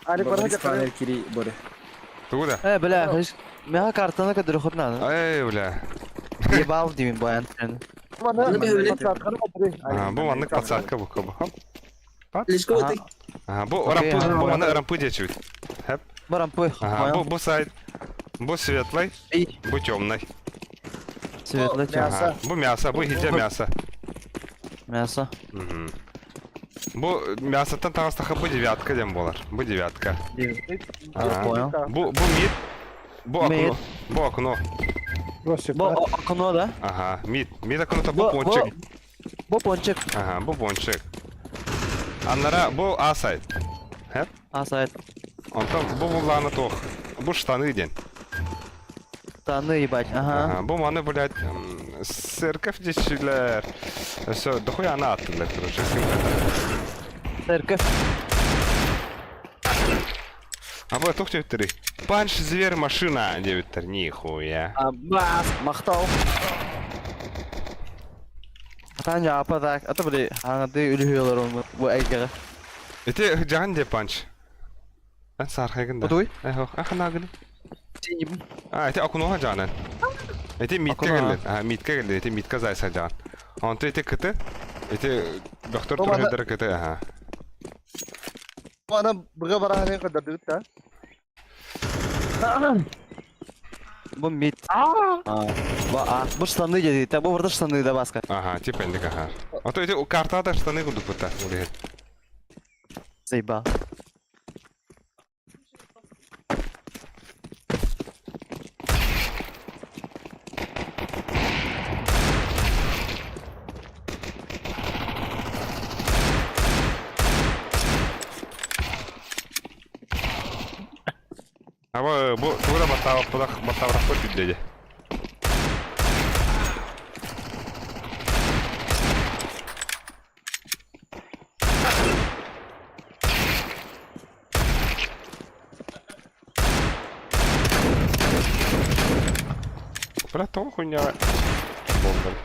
Али Борис Панер кири, Боря. Тугуда. Э, бля, хыш. Мега картаны кадыр хопнаны. Ай, бля. Ебал деймін бу әнсен. Бу маннык подсадка бу кобу. Лишко ты. Ага, бу рампы, бу маны рампы дечүт. Хэп. Барампы. Ага, бу бу сайт. Бу светлый, бу темный. Светлый Ага, бу мясо, бу хидя мясо. Мясо. Бу мясоттан тагыстаха бу девятка дем болар. Бу девятка. Понял. Бу бу мид. Бу окно. Бу окно. Ростик, Бу окно, да? Ага, мид. Мид окно то бу пончик. Бу пончик. Ага, бу пончик. Аннара бу А сайт. Хэп? А сайт. Онтон бу булланы тох. Бу штаны ден. Штаны ебать, ага. Ага, бу маны, блядь, церковь дечилер. Все, дохуя она аттылар, короче. Церковь. А бу тох девяттери. Панч, зверь, машина, девяттер, нихуя. Абас, мақтау. Атан жапа так, ата біле, аңады үлі оны, бу әйгеге. Это жан де панч. Ан сархайгын да. Удуй? Эхо, ахнагын. Сенім. А, это окно жанан. Это митка Окно. келди. А, митка келди. Это митка зайса жан. Онто это кыты. Это доктор Турхедер кыты, ага. Ана бұға бараханен қадарды да. Бу мит. А, а, бу штаны деді, та бу барда штаны да баска. Ага, типа эндик, ага. А то эти картада штаны кудук бута. Заебал. Аба бу тугу да баттаабаппытах баттаабатахпыт бүттэ дии. Бля, тоҕо хуйняҕа буоллар.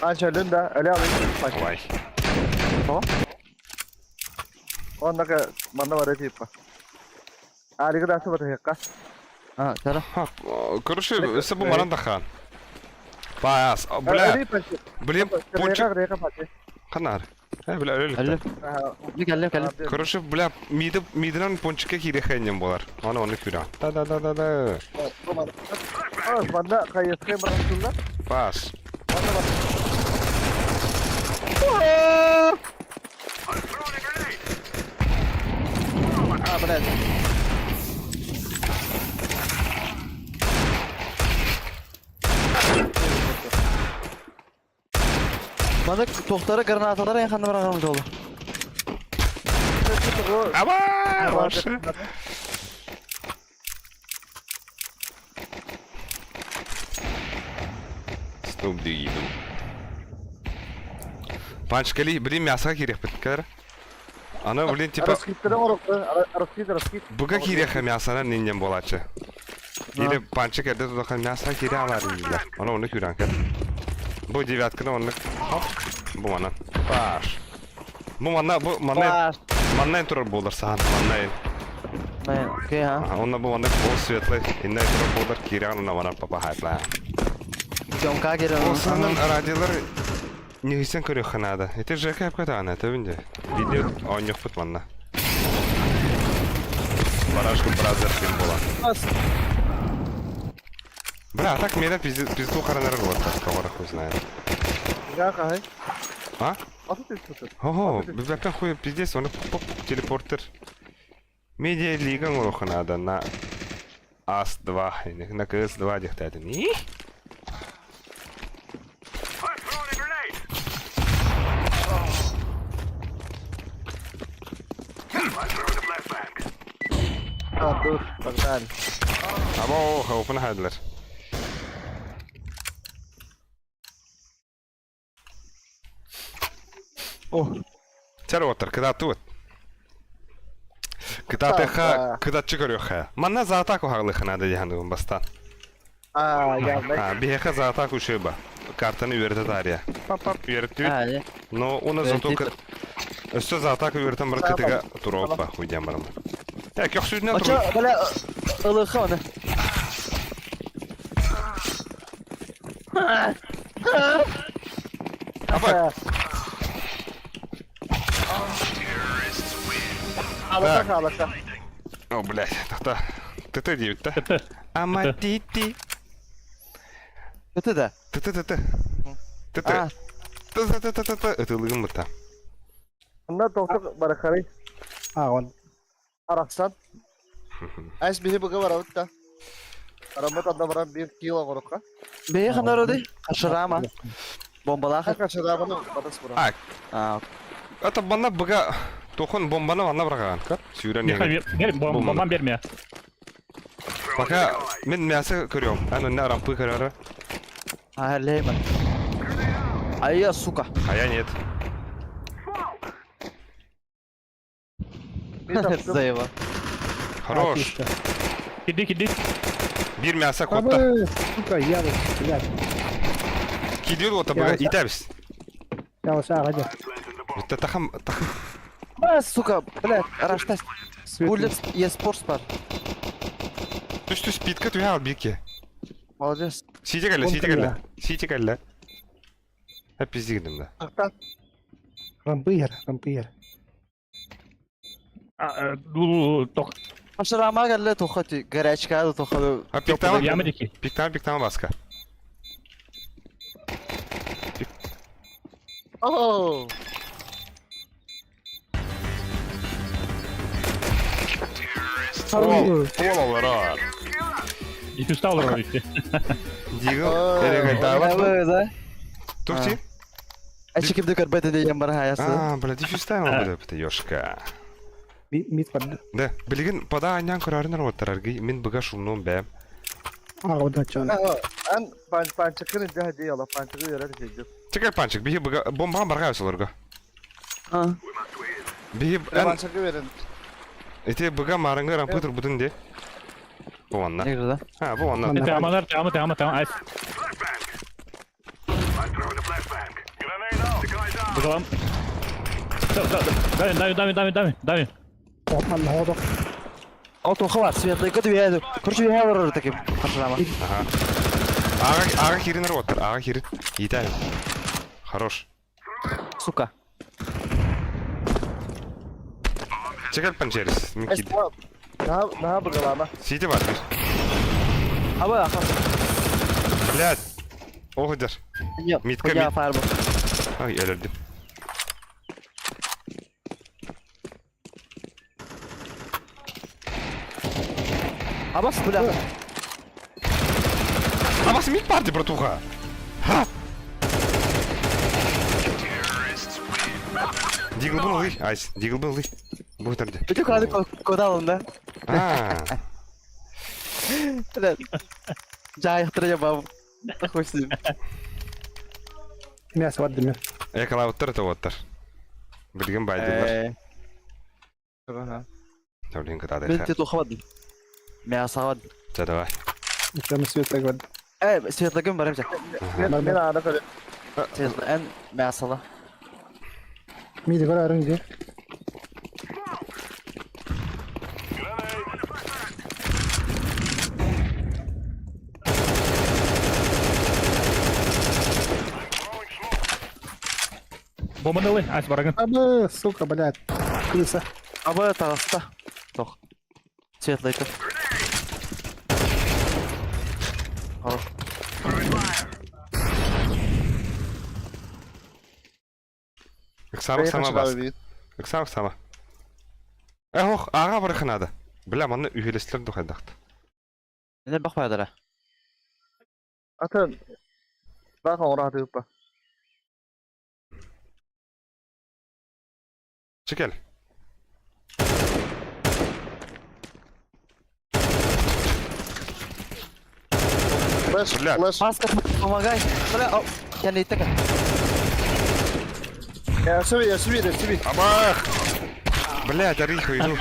Анча өлүн да, өлө алын. Ой. Оннака манна бары типа. Алига да сыбатыһыкка. А, чара. Короче, өссө бу маран дахаан. Паас. Бля, блин, пончик. Ханар. Э, бля, өлө. Кэллим, кэллим. Короче, бля, миди, мидинан пончикке киириэхэ буолар. Аны оны күрэ. Да-да-да-да-да. Манна хайысхай баран Пас. А, блядь. Маны тохтары гранаталар эн ханна баран жолу. Аба! Вообще. Snoop Doggy. Панч, кали, блин, мясо кириэхпит кэр. Аны, блин, типа... Раскиттері орықты, раскид, раскид. Буга кириэхэ мясона ниннен буолааччы. Или панчык эрдэ тутаха мясо кире алар дииллэр. Оны онну күүрэн кэр. Бу девятканы онну... Хоп. Бу манан. Паш. Бу манна, бу манна... Маннайын турар буолар сахан, маннайын. Окей, ha. Онно бу маннык ол светлый, иннай турар буолар киирэҕин онно манан папа хайплаа. Тёмка кирен. Ол санын радиолар ньыһыйсан көрүөххэ наада. Ити ЖК даҕаны этэбин дии. Видео оонньуохпут манна. Барашка бразер ким буолан. Бля, а так миэнэ пизду харанар буолар, тоҕо хуй знает. А? Ого, бэкка хуй пиздец, он поп телепортер. Медиа лига оҥоруохха наада на АС-2, на КС-2 диэхтээтин. Погнали. Або, open хайдылар. Чэр уоттар, кытааттыбыт. Кытаатыха, кытаччы көрүөххэ. Манна за атаку хаҕылыхха наада диһаныгын бастаан. А, я, Биһиэхэ за атаку үчүгэй Картаны үөрэтэ таарыйа. Пап-пап үөрэттибит. Но у нас зато өссө за атаку үөрэтэн баран кытыга туруоппа хуйдиан бараммын. Э, көхсүүтүнэн Очо, туруп. бля, ылыха оны. Апа, Алака, алака. О, блядь, тохто. ТТ диэбит да? ТТ. Аматити. Көтө да. ТТ ТТ. ТТ. А, ТТ ТТ ТТ. Ытылыгым бытта. Онна тоқтық барахары. А, он. Арахсан. Айс биһи буга барабыт да. Араммыт анна баран бир кило горокка. бэйэ ханар Хашырама. Бомбалаах. Качараманы батас бура. А, А, это банна быга тохон бомбаны манна быраган. Көр, сүүрэн иһэн. Бер, бомбам берме. Пока мен мясо көрөм. Аны на рампы көрөрө. а, лейман. А я, сука. А я нет. Заеба. Хорош. Киди, киди. Бир мясо котта. Абы, сука, я вот, блядь. Кидиyor ота быга итәбез. Я вот шага, Битте тахам тахам. А, сука, блядь, раштась. Светлый. Буллет еспорт бар. Түс түс питка түһә ал бирке. Молодец. Сите кэллэ, Он сите кэллэ. Сите кэллэ. Һэ пиздигиним да. Ахта. Рампыер, рампыер. А, ну, тох. Хашырама кэллэ тухати горячка да тухады. А пиктама? Яма дики. Пиктама, пиктама баска. О! Ол, ол олорор. Диффюз олорор ити. Дигл, эрегайдаабат. Да. Тухти? Ачы кимди көрбөтү деген бар хаясы. А, бля, диффюз тайм бля, это ёшка. Мид барды. Да, билигин пода анньан көрөөрүн оруоттар аргый, мин быга шумнуом бэйэм. Аҕа удачаны. Ан панчыкын илдьэ дии ола панчыгы үөрэ түһүдүк. Чекай панчик, биһи быга бомбаҕа барҕа олорго. Биһи эн Панчыгы үөрэн. ити быга маарыҥҥы рампы турбутун дии. Бу онна. Негрда. А, бу онна. Манна. Таманар, тама, тама, тама, айс. Быгалам. Давим, давим, давим, давим, давим, давим. Манна хоодох. Ол туха бар, светлый көтү биһэ. Короче, биһэ барар таким. Харшырама. Ага. Ага, ага хирин оруоттар, ага хирин. Иитэ. Хорош. Сука. Чекай панчерис. Мин киирдим. Наһаа наһаа быгалаама. Сити бар бир. Аба, аха. Блядь. Оҕудьар. Нет, Митка, я мит. фаербол. Ай, өлөрдүм. Абас, бля. А вас мид парти, братуха! Ха! Дигл был лый, айс, дигл был лый. Будет арди. Бүтү кады кода алын да. А, Бля. Жайықтыр я баб. Хуй с ним. Мясо барды мен. Экалауттар это оттар. Билген байдылар. Таблин кытады. Мен те туха бадым. Мясо бадым. Ча давай. Прямо светлый барды. Э, светлый ким барым Мен мен аана көрө. Светлый эн мясола. Миди көрөрүң дии. Бомбанылы, айс барагын. Абы, сука, блядь. Крыса. Аба тагаста. Тох. Светлый ким. Хорош. Ыксама сама бас. Ыксама сама. Эх, ага барыхынады. Бля, манны үһелестер духайдахт. Не бак байдара. Атын бак оңора тыыппа. Чекел. Флеш, Бля. флеш. Маска, помогай. Бля, ау. Я не так. Я сүби, я сүби, я сүби. Абах! Блядь, ариху иду.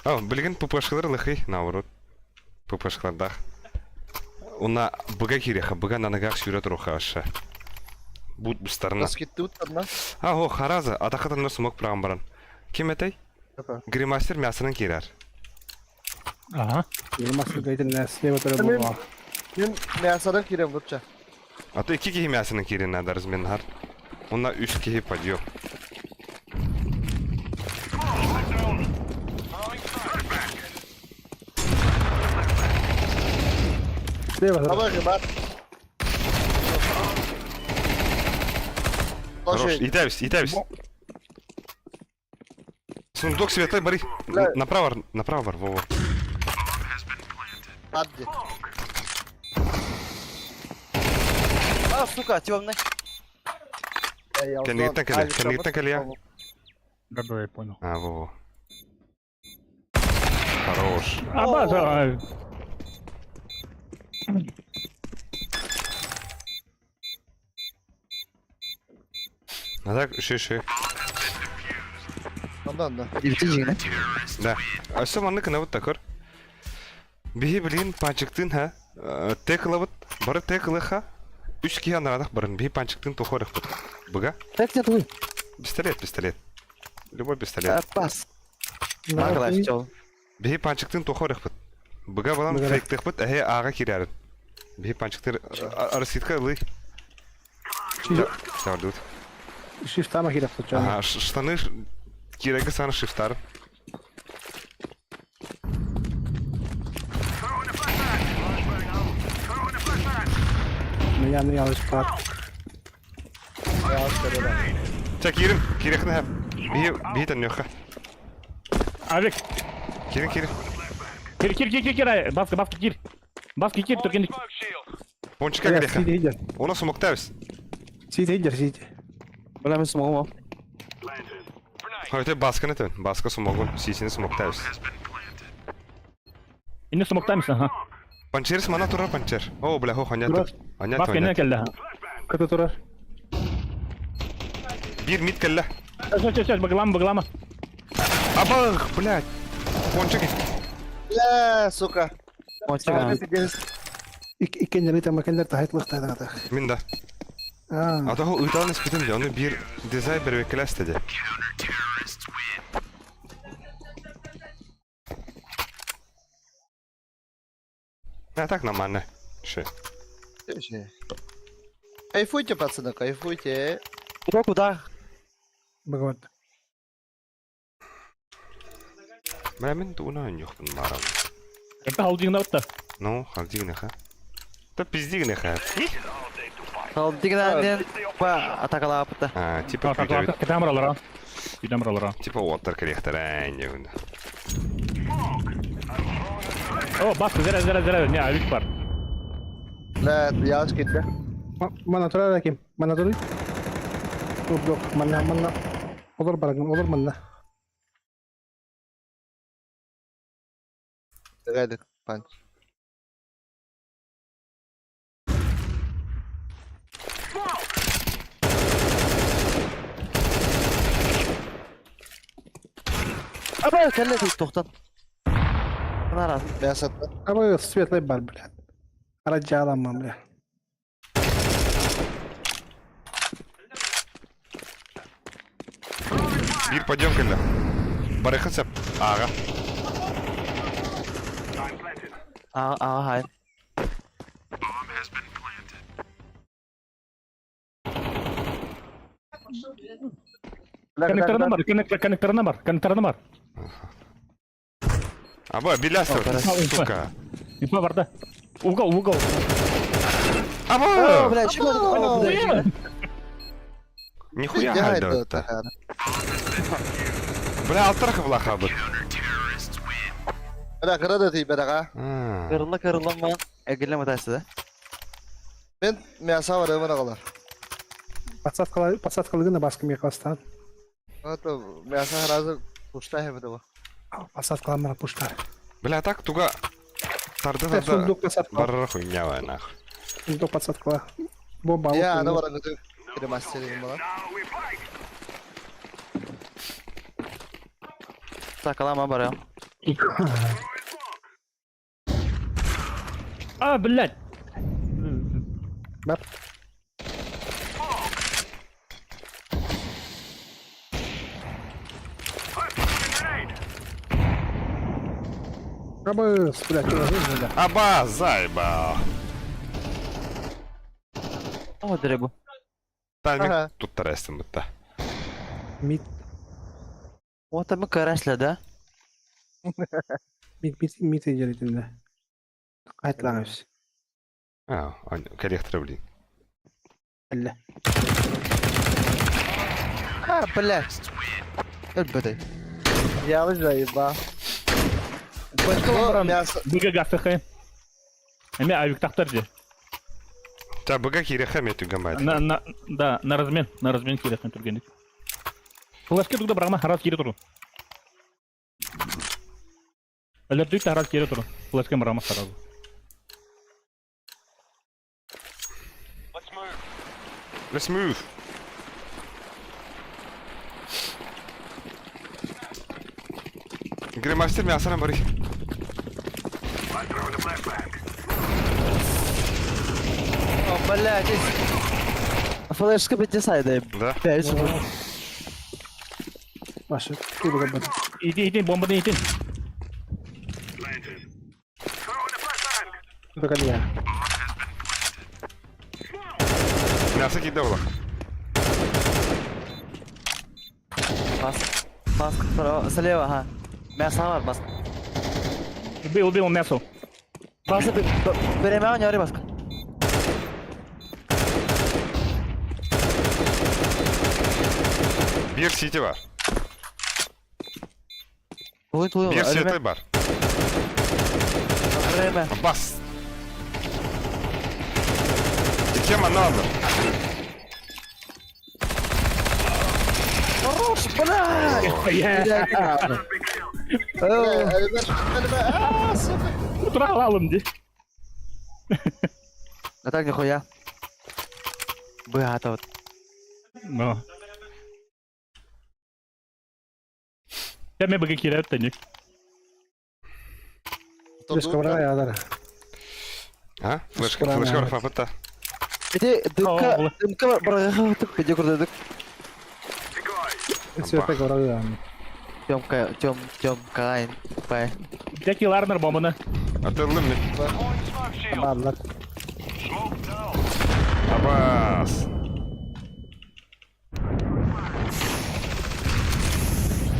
О, билген ППшкалар лыхый, наоборот. ППшкалардах. Уна быга киреха, быга на ногах сюрет руха аша. Будь бустарна. Скитти уттарна. А, о, хараза, атақатан нос смог праган баран. Ким этэй? Гримастер мясының кирер. Ага. Масса гайтен слева туры була. Мен мясодан кирем бутча. А то iki кихи мясының кирин надарыз мен har. Уна үч кихи подъем. Слева туры. Аба бар. Хорош, итәбез, итәбез. Сундук светлый, бери. Бля. Направо, направо, бар, во, во. Адди. А, сука, темный. Кэнниттэн кэлэ, кэнниттэн кэлэ. Да, да, я понял. А, во, во. Хорош. Аба, А так, ши, ши. Онда онда. Да. А все, манны кына вот такыр. Биһи билин панчыктын ха. Тек ылабыт, бары тек ылыха. Үч киһи анарадах барын. Биһи панчыктын тухорых бут. Быга. Так нет вы. Пистолет, пистолет. Любой пистолет. Пас. Маркалай, чел. Биһи панчыктын тухорых бут. Быга балам Быга. фейктых бут, әһе ага кирәрин. Биһи панчыктыр араситка ылый. Сардут. Шифтама кирәк тотчан. Ага, штаны кирәге саны шифтар. Меня не ялыш бар. Ча кирин, кирехне хәп. Биһи биһи тәннөхә. Авик, Кирин, кирин. кир, кир, кир, кир, кир, ай, баска, баска, кир. Баска, кир, только не... Пончика кэлиэхэ. Оны сумуктаабыс. Сити иһдер, сити. Бля, мен смогу. Өте басканы этен. Баска сумогун, сисини сумуктаабыс. Инне смоктаймыз, аха. Панчер мана турар панчер. О, бля, хо, ханят. Турар. Анят, Баска инне анят. келді. Кыты турар. Бир мид келле. Сейчас, сейчас, баглама, баглама. Абах, блядь. Пончик. Бля, сука. Мончик. Иккеннер итам макеннер тахайтлык тайдагата. Мин да. А, А то ытан испитим де, оны бир дизайн бербеккелес деди. А так нормально. Ши. Кайфуйте, пацаны, кайфуйте. Куда куда? багават. Бля, мен туна нюхпын марам. Это халдигна отта. Ну, халдигнеха. Да пиздигнеха. Халдигна па атакалаапта. А, типа күйдәбит. Кетамралара. Кетамралара. Типа оттар керехтерән. О, баска, зря, зря, зря. Не, авик бар. Бля, ялыш кетті. Мана турар аким. Мана турар. Yok yok. Манна манна. Olur барагын, olur манна. Гайдык, панч. Аба келле тоқтан. Нараз. Мясо. Абы светлый бар, блядь. Раджалама, бля. Бир подъем келле. Барыхын сәп. Ага. А а хай. Коннекторына бар, коннекторына бар, коннекторына бар. Аба, билястыр, сука. Инфа бар да. Угол, угол. О, Аба! бля, чего? Нихуя хальда. Бля, алтарха влаха быт. Бля, кырады ты, бля, Кырылла кырылла ма? Эгелле матасы да. Мен мясо бар, өмір қалар. Подсадкалар, подсадкалыгына баскы мекастан. Это мясо сразу пушта хем это. Подсадкалар мана пуштар. Бля, так туга тарды тарды. Сундук подсадкалар. Барара хуйня ва нах. Сундук подсадкалар. Бомба. Я, ана бар, аны ремастеринг була. Сакалама бар я. А, блядь. Бар. Абы, блядь, бля. Аба, зайба. О, дребу. Тальмик тут тарастым бытта. Мид, Вот мы карасли, да? мид, мид, мид иджеритинде. Кайтлаңыз. А, коллектор, блин. Алла. А, бля. Өлбөтэй. Ялыш заеба. Мясо. Быга гастыхы. Эме авик тахтар же. Та быга киреха мету гамайт. На, на, да, на размен, на размен кирехен тургендик. Флешке тугда брама, раз кире туру. Алертуй раз кире туру. Флешке брама сразу. Let's move. Гримастер мясо на бари. О, блядь. Флешка битесайды. Да. Пять. Башы, курга бар. Иди, иди, бомбаны иди. Бакалия. Мясо киде була. Бас. Бас слева, ага. Мясо бар, бас. Убил, убил мясо. Бас береме не баска. Бир сити бар. Тулуй, тулуй. Бир сити бар. Время. Бас. Иккиэн манна бааллар. Хорош, бля! А, сука. Утра алалым ди. А так нихуя. Быгата вот. Но. Я мен быгы киреп тәник. Флешка бара ядыр. А? Флешка, флешка бар фапыта. Ити дымка, дымка барага видео көрдүк. Света бара ядыр. Тёмка, Тём, Тём, Кайн, Пай. Дәки ларнер бомбаны. Атылдым мен. Барлар. Абас.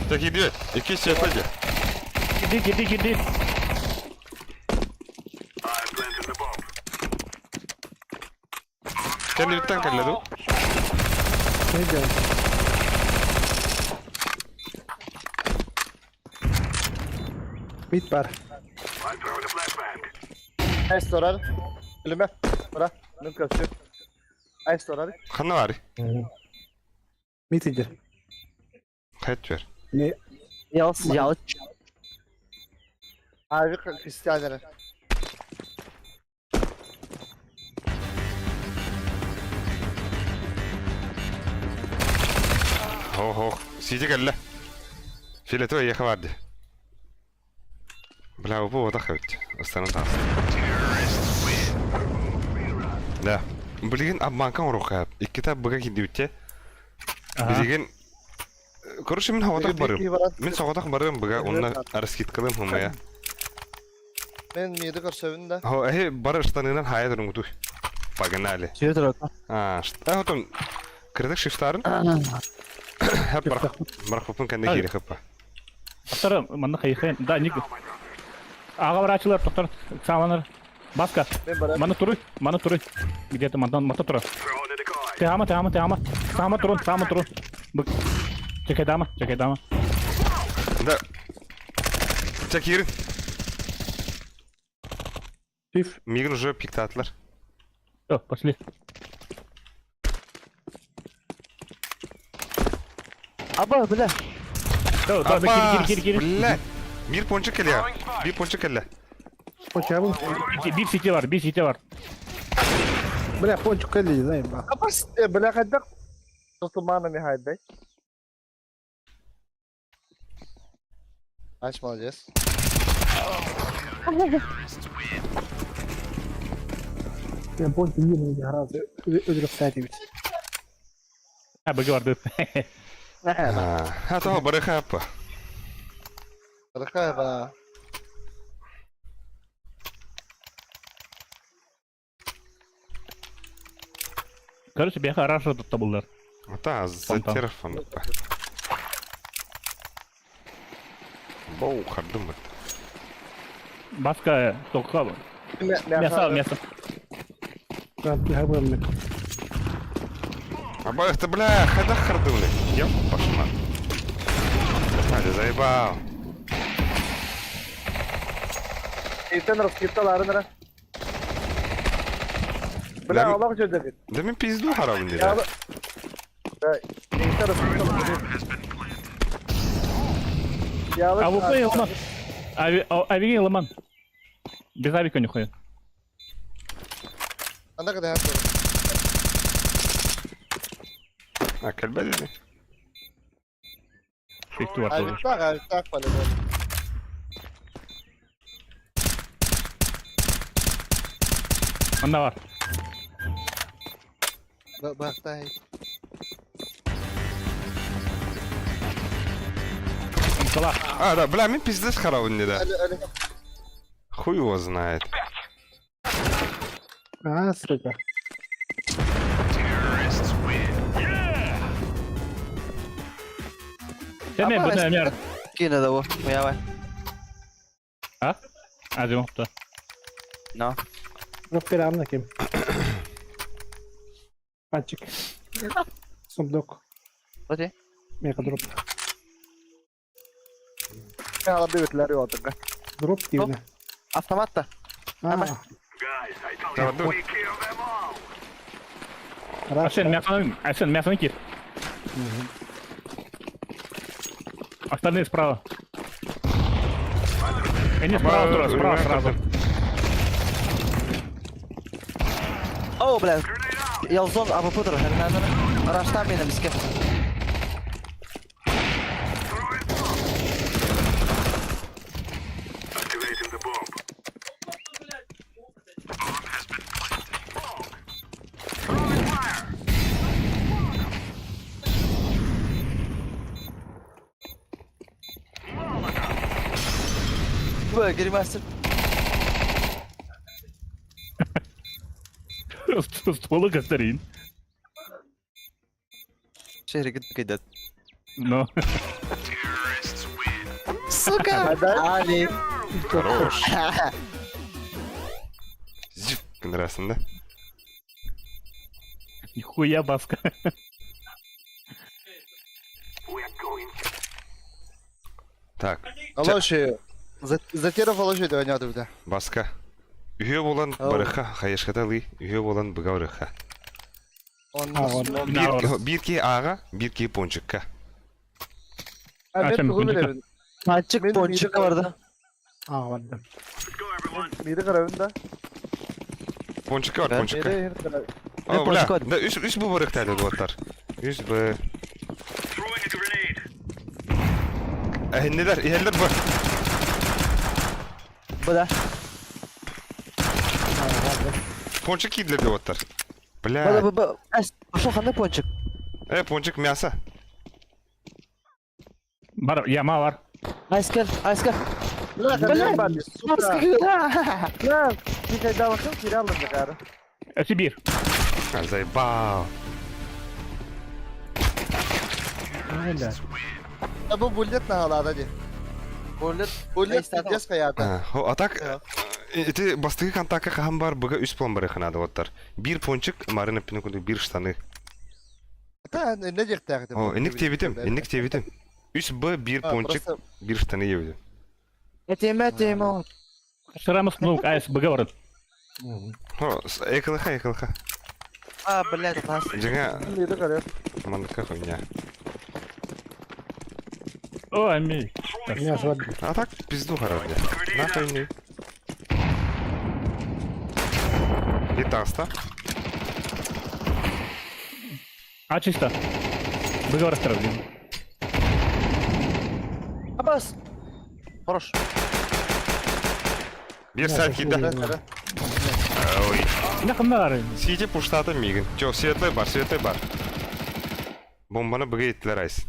Так иди, ики света Киди, киди, киди. Кэнниттэн кэллэ дуу? Не делать? Бит бар. Айс торар. Өлүмэ. Бара. Мен көпчү. Айс торар. Ханна баарый? Мит иди. Хайт түһэр. Не Ялс, ялч. Ави христианера. Хо-хо. Сити кэллэ. Филето эйиэхэ баар дии. Бля, бу отах эбит. Ыстанан таҕыста. Да. Билигин обманка оҥоруохха. Иккитэ быга киирдибиттэ. Билигин Короче, мин соҕотох барыам. Мин соҕотох барыам быга, онно раскидкалыам хомуйа. Мен миди көрсөбүн да. Хо, эһи бары штанынан хайа туруҥутуй. Погнали. Сүйе А, а потом кырдык шифтарын. Хап барах барахпын кэннэ киири хаппа. Тоқтар, манна хайхен. Да, ник. Ага врачылар, тоқтар, саманар. Баска. Мен барам. Мана туруй, мана туруй. Где-то мандан мата тура. Ты ама, ты ама, ты ама. Сама турун, сама турун. Бык. Чекай дама, чекай дама. Да. Чэ киирин. Пиф. Мигин уже пиктаатылар. Все, пошли. Аба, бля. Все, да, да, кири, кири, кири, кири. Бля. Биир пончик кэллэ. Биир пончик кэллэ. Почабыл. Биир сити бар, биир сити бар. Бля, пончик кэлли, знаем ба. Апас, бля хайдах. Тутумана ми хайдай. Аш молодец. Я пончик не гораздо. Өдөрөх бит. А, быгы барды. А, того барыха аппа. Барахаева. Короче, бияха раша тут табылдар. Ата, затерфан. Боу, хардым это. Баска тоққа. Мясо, мясо. Аба, это, бля, хайдах хардымны. Ёп, пошла. Надя, заебал. Итен раскитталарынра. Бля, Аллах жөдөк. Да мен пизду харабын да. Да, итен раскитталар. А вот и ломан. Ави ломан. Без авика нихуя. Анда када А, кэлбэдини. Шесть бар тоже. Авиктак, авиктак по-любому. Анда бар. Бахтай. Салах. А, да, бля, мен пиздец харабын да. Хуй его знает. А, сука. Сен мен бұны әмер. Кине да бу. Муява. А? А, жок, да. Но. Дроп берем на кем. Панчик. Сундук. Вот Мега дроп. Алабы өтүлөр отырга. Дроп дивне. Автомат та. А, Давай, давай. Арсен, мясо, Арсен, мясо кир. Остальные справа. Они справа, тоже, справа сразу. О, бля. Ялзон АВП тұр. Раштан мені бізге. Бля, гримастер. Стволы гастерин. Шehre gidip gidelim. Но. Сука! Али. Хорош. Зип, нравится, да? Нихуя баска. Так, Алоши. Затеров алоши деп ойнады бля. баска. Үйе болан барыха, хаешката ли, үйе болан бұға Он Бирки аға, бирки пончикка. А мен тугу билебин. Пончик, Мен пончик мири vardı. А, ладно. Мири карабын да. Пончикка бар, пончикка. Мири карабын. О, бля, пончик бар. да, үс, үс бу барых тәлі бұлаттар. Үс бу. Әһеннелер, иһеллер бар. Bu da. Пончик кидлер деп оттар. Bu da Бля. bu bu. Эс, пошел ханы пончик. Э, пончик мясо. Бар, яма бар. Айскер, айскер. Бля, Бля, бля, сука. Бля, ти кайда бакым кире алынды кары. Сибирь. А, заебал. А бу буллет нагалада ди. Буллет. Буллет пиздец каята. А, а так, эти бастығы контакты қахан бар, бұға үс план бар қанады оттар. Бір пончик, марина пинокунду бір штаны. Та не дектагы. О, инник тебитим, инник тебитим. Үс б бір пончик, бір штаны ебидим. Этеме, этеме. Шрамов, ну, АС, БГ бар. О, экылыха, экылыха. А, блядь, нас. Жаңа Мири карабын. мандыкка хуйня. О, аминь. Мясо ладно. А так пизду харап, бля. Нахуй не. И таста. А, чисто. БГ бар, блин. Абас. Хорош. Бір сәт киді. Ой. Якындар. Сити пуштаты мигін. Чо, светлый бар, светлый бар. Бомбаны бұға еттілер айс.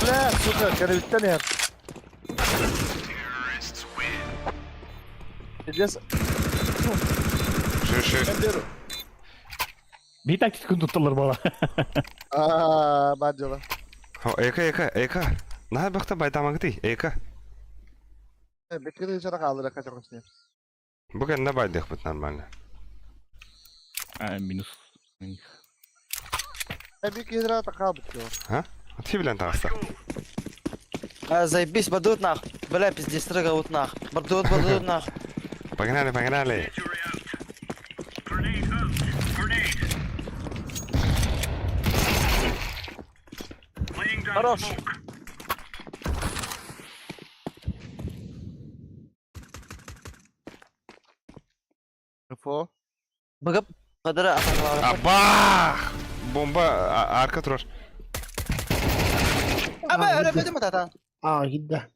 Бля, сука, карабиттен яр. Пиздец, Шы, шы. мен Bir taktik күн туттылар бала. А, бар дела. О, эка, эка, эка. На бақта байдамаңды, эка. Беккеде жара калды качак үстүнө. Бүгін на байдық бұт нормально. А, минус. Беккеде жара калды. Ти білен тағыста. А, заебись, бадут нах. Бля, пиздец, стрыгают нах. Бадут, бадут нах. Погнали, погнали. Хорош. Инфо. Бгп. Кадыра, Абах! Бомба арка тұрар. Аба, öyle mi tata? А, гидда.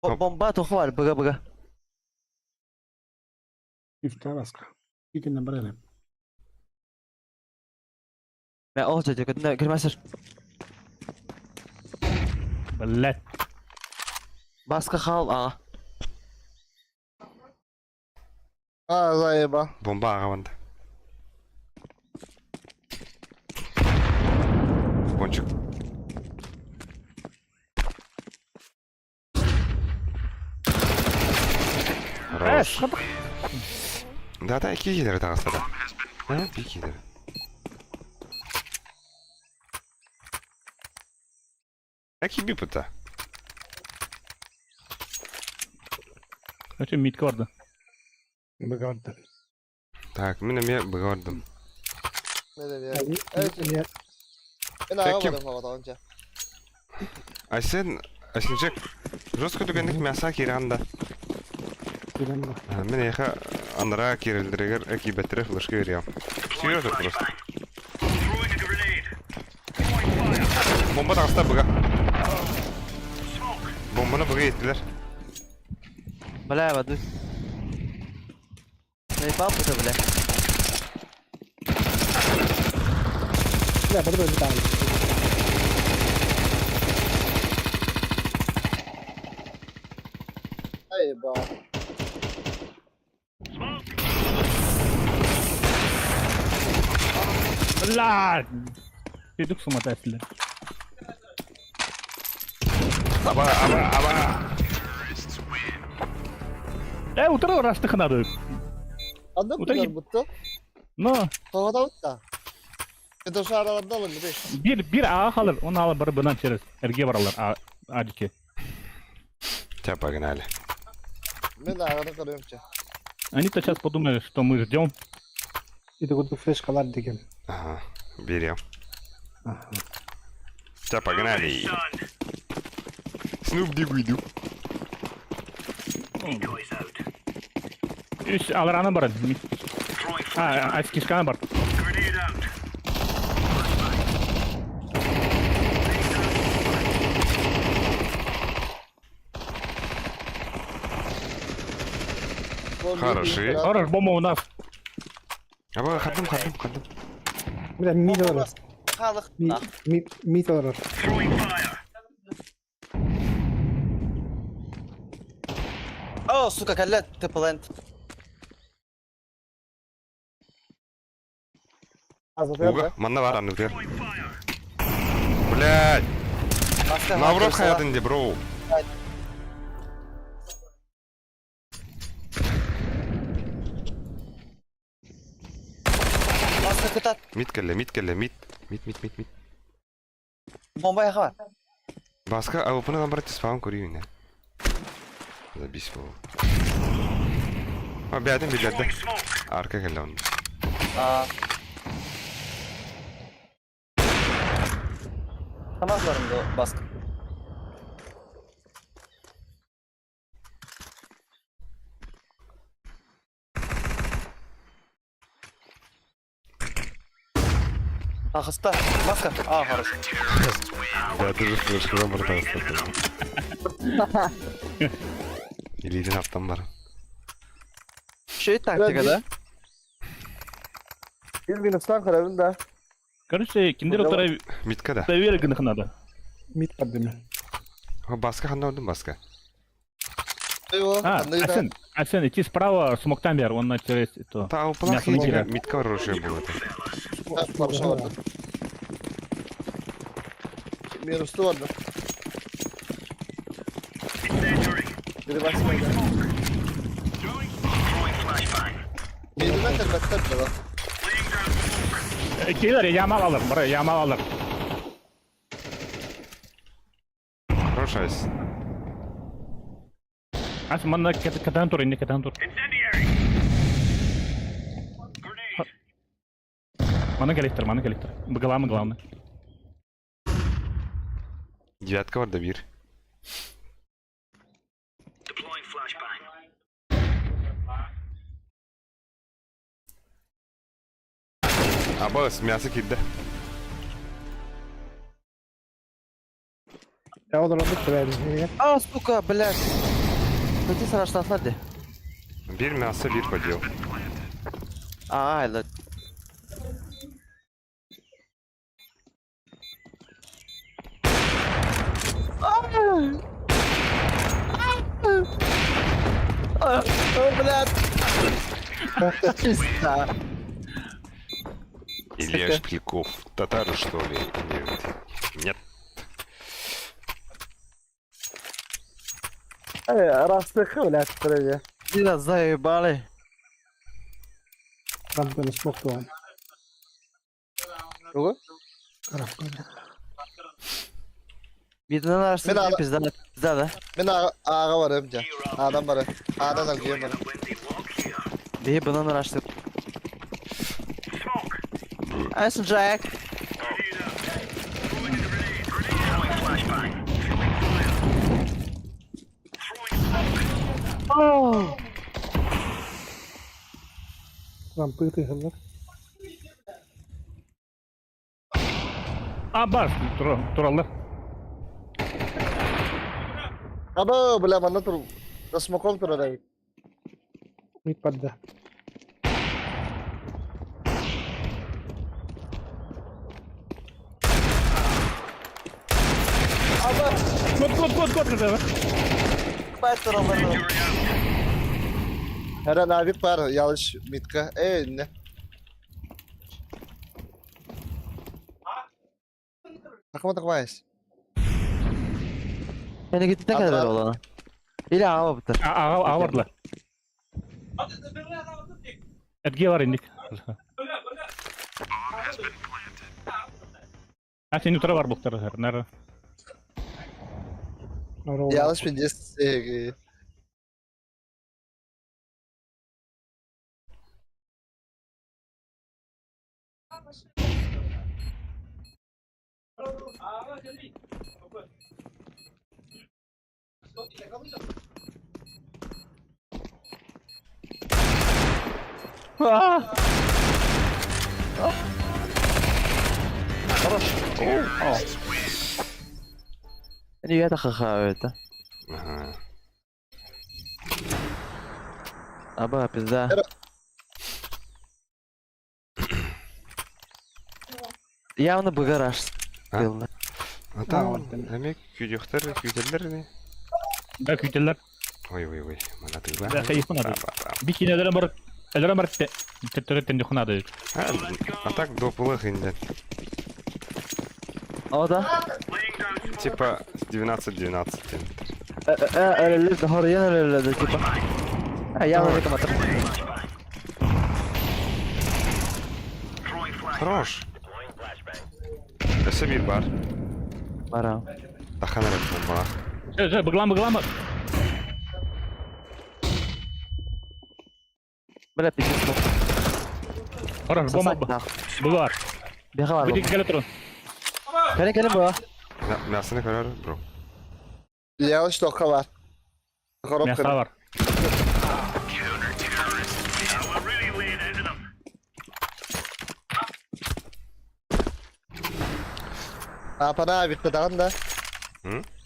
Бомба туху var, бг бг. Ифта баска. Итинне бар эле. Мен ол жерде күтіне кірмесір. Блять. Басқа хал, аға. А, заеба. Бомба ағабанды. Пончик. Хорош. Да, да, iki ileri tağısta da. Ha, bir iki ileri. Эки bir pıta. Зачем митка барды? Бөгөнтө. Так, мин эмиэ быга бардым. Мен аға Ким? барым оҕотоҕунча. Айсен, Айсенчик, жестко түгэнник мяса киирэн да. Мин эйиэхэ анараа киирэллэригэр киирбэттэрэ флешка биэриэм. Серьезно просто. Бомба таҕыста быга. Бомбаны быга иттилэр. Бля, воды. Наебал это, бля. Бля, бары бары таҕын. Ай ба. Бля! Ты сумасшедший. Аба, аба, аба! Утро растых надо. Анда Утары кулар бутта. Но, Тоҕо да. Это шараларда алын бе. бир аға қалыр, оны алып бір бұдан через эрге баралар, а, адике. Тебя погнали. Мен ағаны көрөмчө. Они-то сейчас подумали, что мы ждем. Ити курдук флешкалар деген. Ага, берем. Тебя погнали. Снуп дигуйду. Үс алараны бар. А, аскишканы бар. Хороши. Хорош, бомба у нас. Аба, хадым, хадым, хадым. Бля, мид олорор. Халық. Мид олорор. О, сука, кәллә, тпленд. Уга, манна бар, анны Блядь! Наоборот хаятын де, бро. Маска кытат. Мид кэллэ, мид кэллэ, мид. Мид, мид, мид, мид. Бомба яға бар. Баска, а выпны набрать спаун курю, Забись его. А, бядым, бядым. Арка кэллэ он. А. Тамақ барымды баска. Ахыста. Маска. А, хорош. Да, ты же флешку братался. Илидин аптан бар. Şey тактика, да? Bir минустан көрөбүн да. Короче, киндер утара Мидка да. доверие гынах надо. Мид бар деме. А, Баска ханда ордун баска. А, Асен, Асен, идти справа, смоктан бер, он на через то. Та упалах Мясо не теряй. мидка хорошая была. Минусту бардым. Biri basmaydı. Мидимен тербеттер бала. Кейлер, ямал алыр, бара, ямал алыр. Хорошая. Ас, манна катан тур, инне катан тур. Мана коллектор, мана коллектор. Главное, главное. Девятка бар да бир. Аба, мясо кирде. Я олорор бит бля. А, сука, блядь. Көтө сараштатлар де. Бир мясо, бир подел. А, айла. А, блядь. Чисто. Илья Шпильков. Татары, что ли? Нет. Нет. Растыхы, блядь, көрөбү. Дина заебали. Рамканы смок туан. Тугу? Рамканы. Биден арасында Мен ала- пизда, пизда да. Мен аға барым жа. Адам бары. Адан алгыйым бары. Бей бұнан араштыр. Айсын Джек. Рампы тыһыллар. А, бар, тураллар. Аба, бля, манна тур. Смоком турар. Мид барда. Кот, кот, кот, кот, кот. Her an abi var. Yanlış mitka. E ne? Takma takma Yani gitti ne kadar olana. Или ава бутар. Аға, аға бардылар. Әтге бар индик. А сен утыра бар бұқтар. Нары. Yanlış bir cес. Yani я тахаха это. Ага. Аба, пизда. Явно бы гараж. А? Был. А там, эмек, күйдехтер, күйделер не? Да, күйтелер. Ой, ой, ой, мана тыгла. Да, хайфын ады. Бикин әдерен бар. Әдерен бар. Теттер тенде хунады. А так до полых инде. О, да? Типа 12-12. Типа. А я уже там Хорош. Өсө бир бар. Бара. Тахан эрэ бомбалах. Жо, жо, быглан, быглан. Бля, пиздец. Хорош, бомба. Бұлар. Бега бар. Бітік келе тұрын. Кәне, кәне бу. Мясыны көрөр, бро. Yanlış toka var. Коробка. Мяса бар. Апана abi кыдаган да.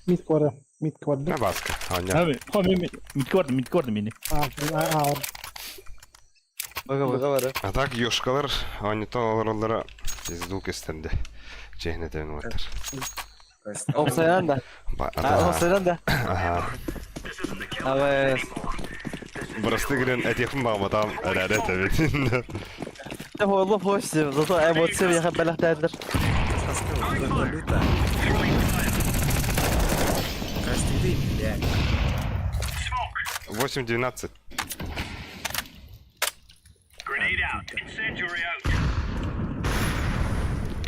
Мид квара. Мид кварда. На баска. Аня. Abi, хо, мен митки бардым, митки бардым мени. А, а, а. Бага, бага. Буга бар. А так ёшкалар, они то олороллара пизду кестерде. Чехнетен оттар. Опсайдан да. А, опсайдан да. Ага. Абы. Просто грен этихм баматам әрәрә табит. Да والله خوش зато эмоция я хабалах тәдер. Валюта. Каждый день, блядь. 8-12.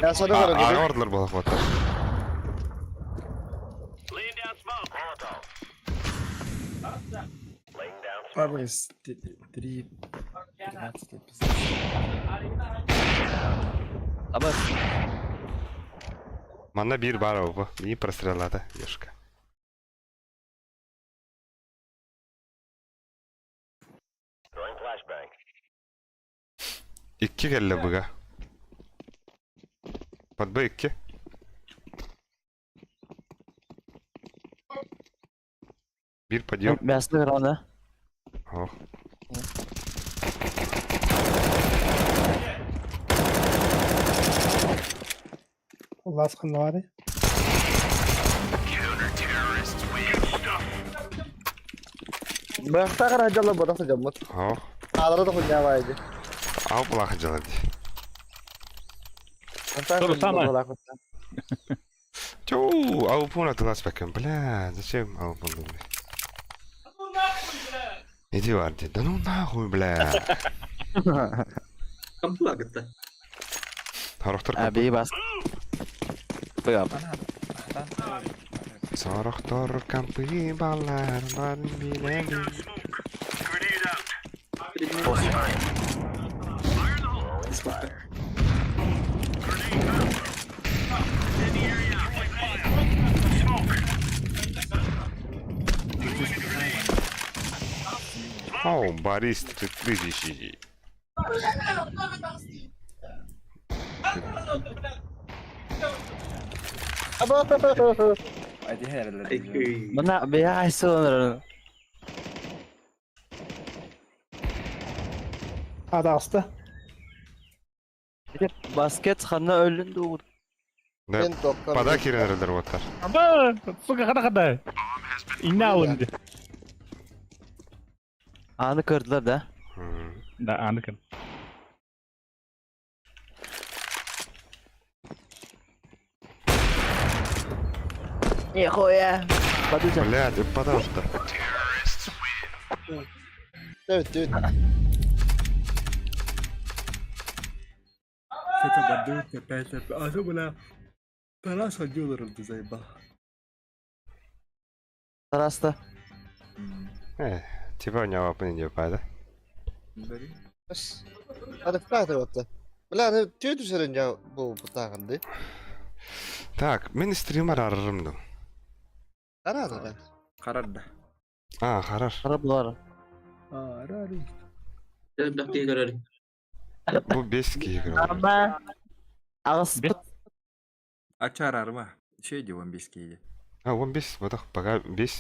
Я sana var. Ага ордлар балах баттар. Пабрис, 3, 13, пиздец. Абы. Манна бир бар обы. Не прострелада, ёшка. Икки келле буга. Подбы икки. Бир подъем. Мясны грана. Ох. Лас ханвари. Бактагар ажала бараса жаммат. Ох. Алара да хуйня вайды. Ау плохо делать. То же самое. Тю, ау пуна ты нас бэкэм. Бля, зачем ау пуна? Иди варди. Да ну нахуй, бля. Кампула гытта. Харахтар Аби бас. Бага. Сорохтор кампы балар бар билеби. Спокойно. Оу, Борис 3000. Мына бэйэ айсыланыр. Адаста. Баскет ханна өлүн дуу. Да, Мен тоққа. Пада киренерлер оттар. Да, сука, хата хата. Инна алынды. Аны көрдүлөр да. Да, аныкын. Нихуя. Бадуча. Блядь, пада отта. Evet, evet. Это бадута, пять, а то бля. Тарас отделал заебал. Тараста. Э, типа у него не пада. Hadi fırat отты. Бля, аны түйе түсерін жа бұл бұтағынды. Так, мен стример арырымдым. Қарады да. Қарар да. А, харар. Кара булар. Бу 5 килограмм. Ама. Агыс Бес. Ачар арма. Şey diyor 15 keydi. А, 15, вот так, пока 5.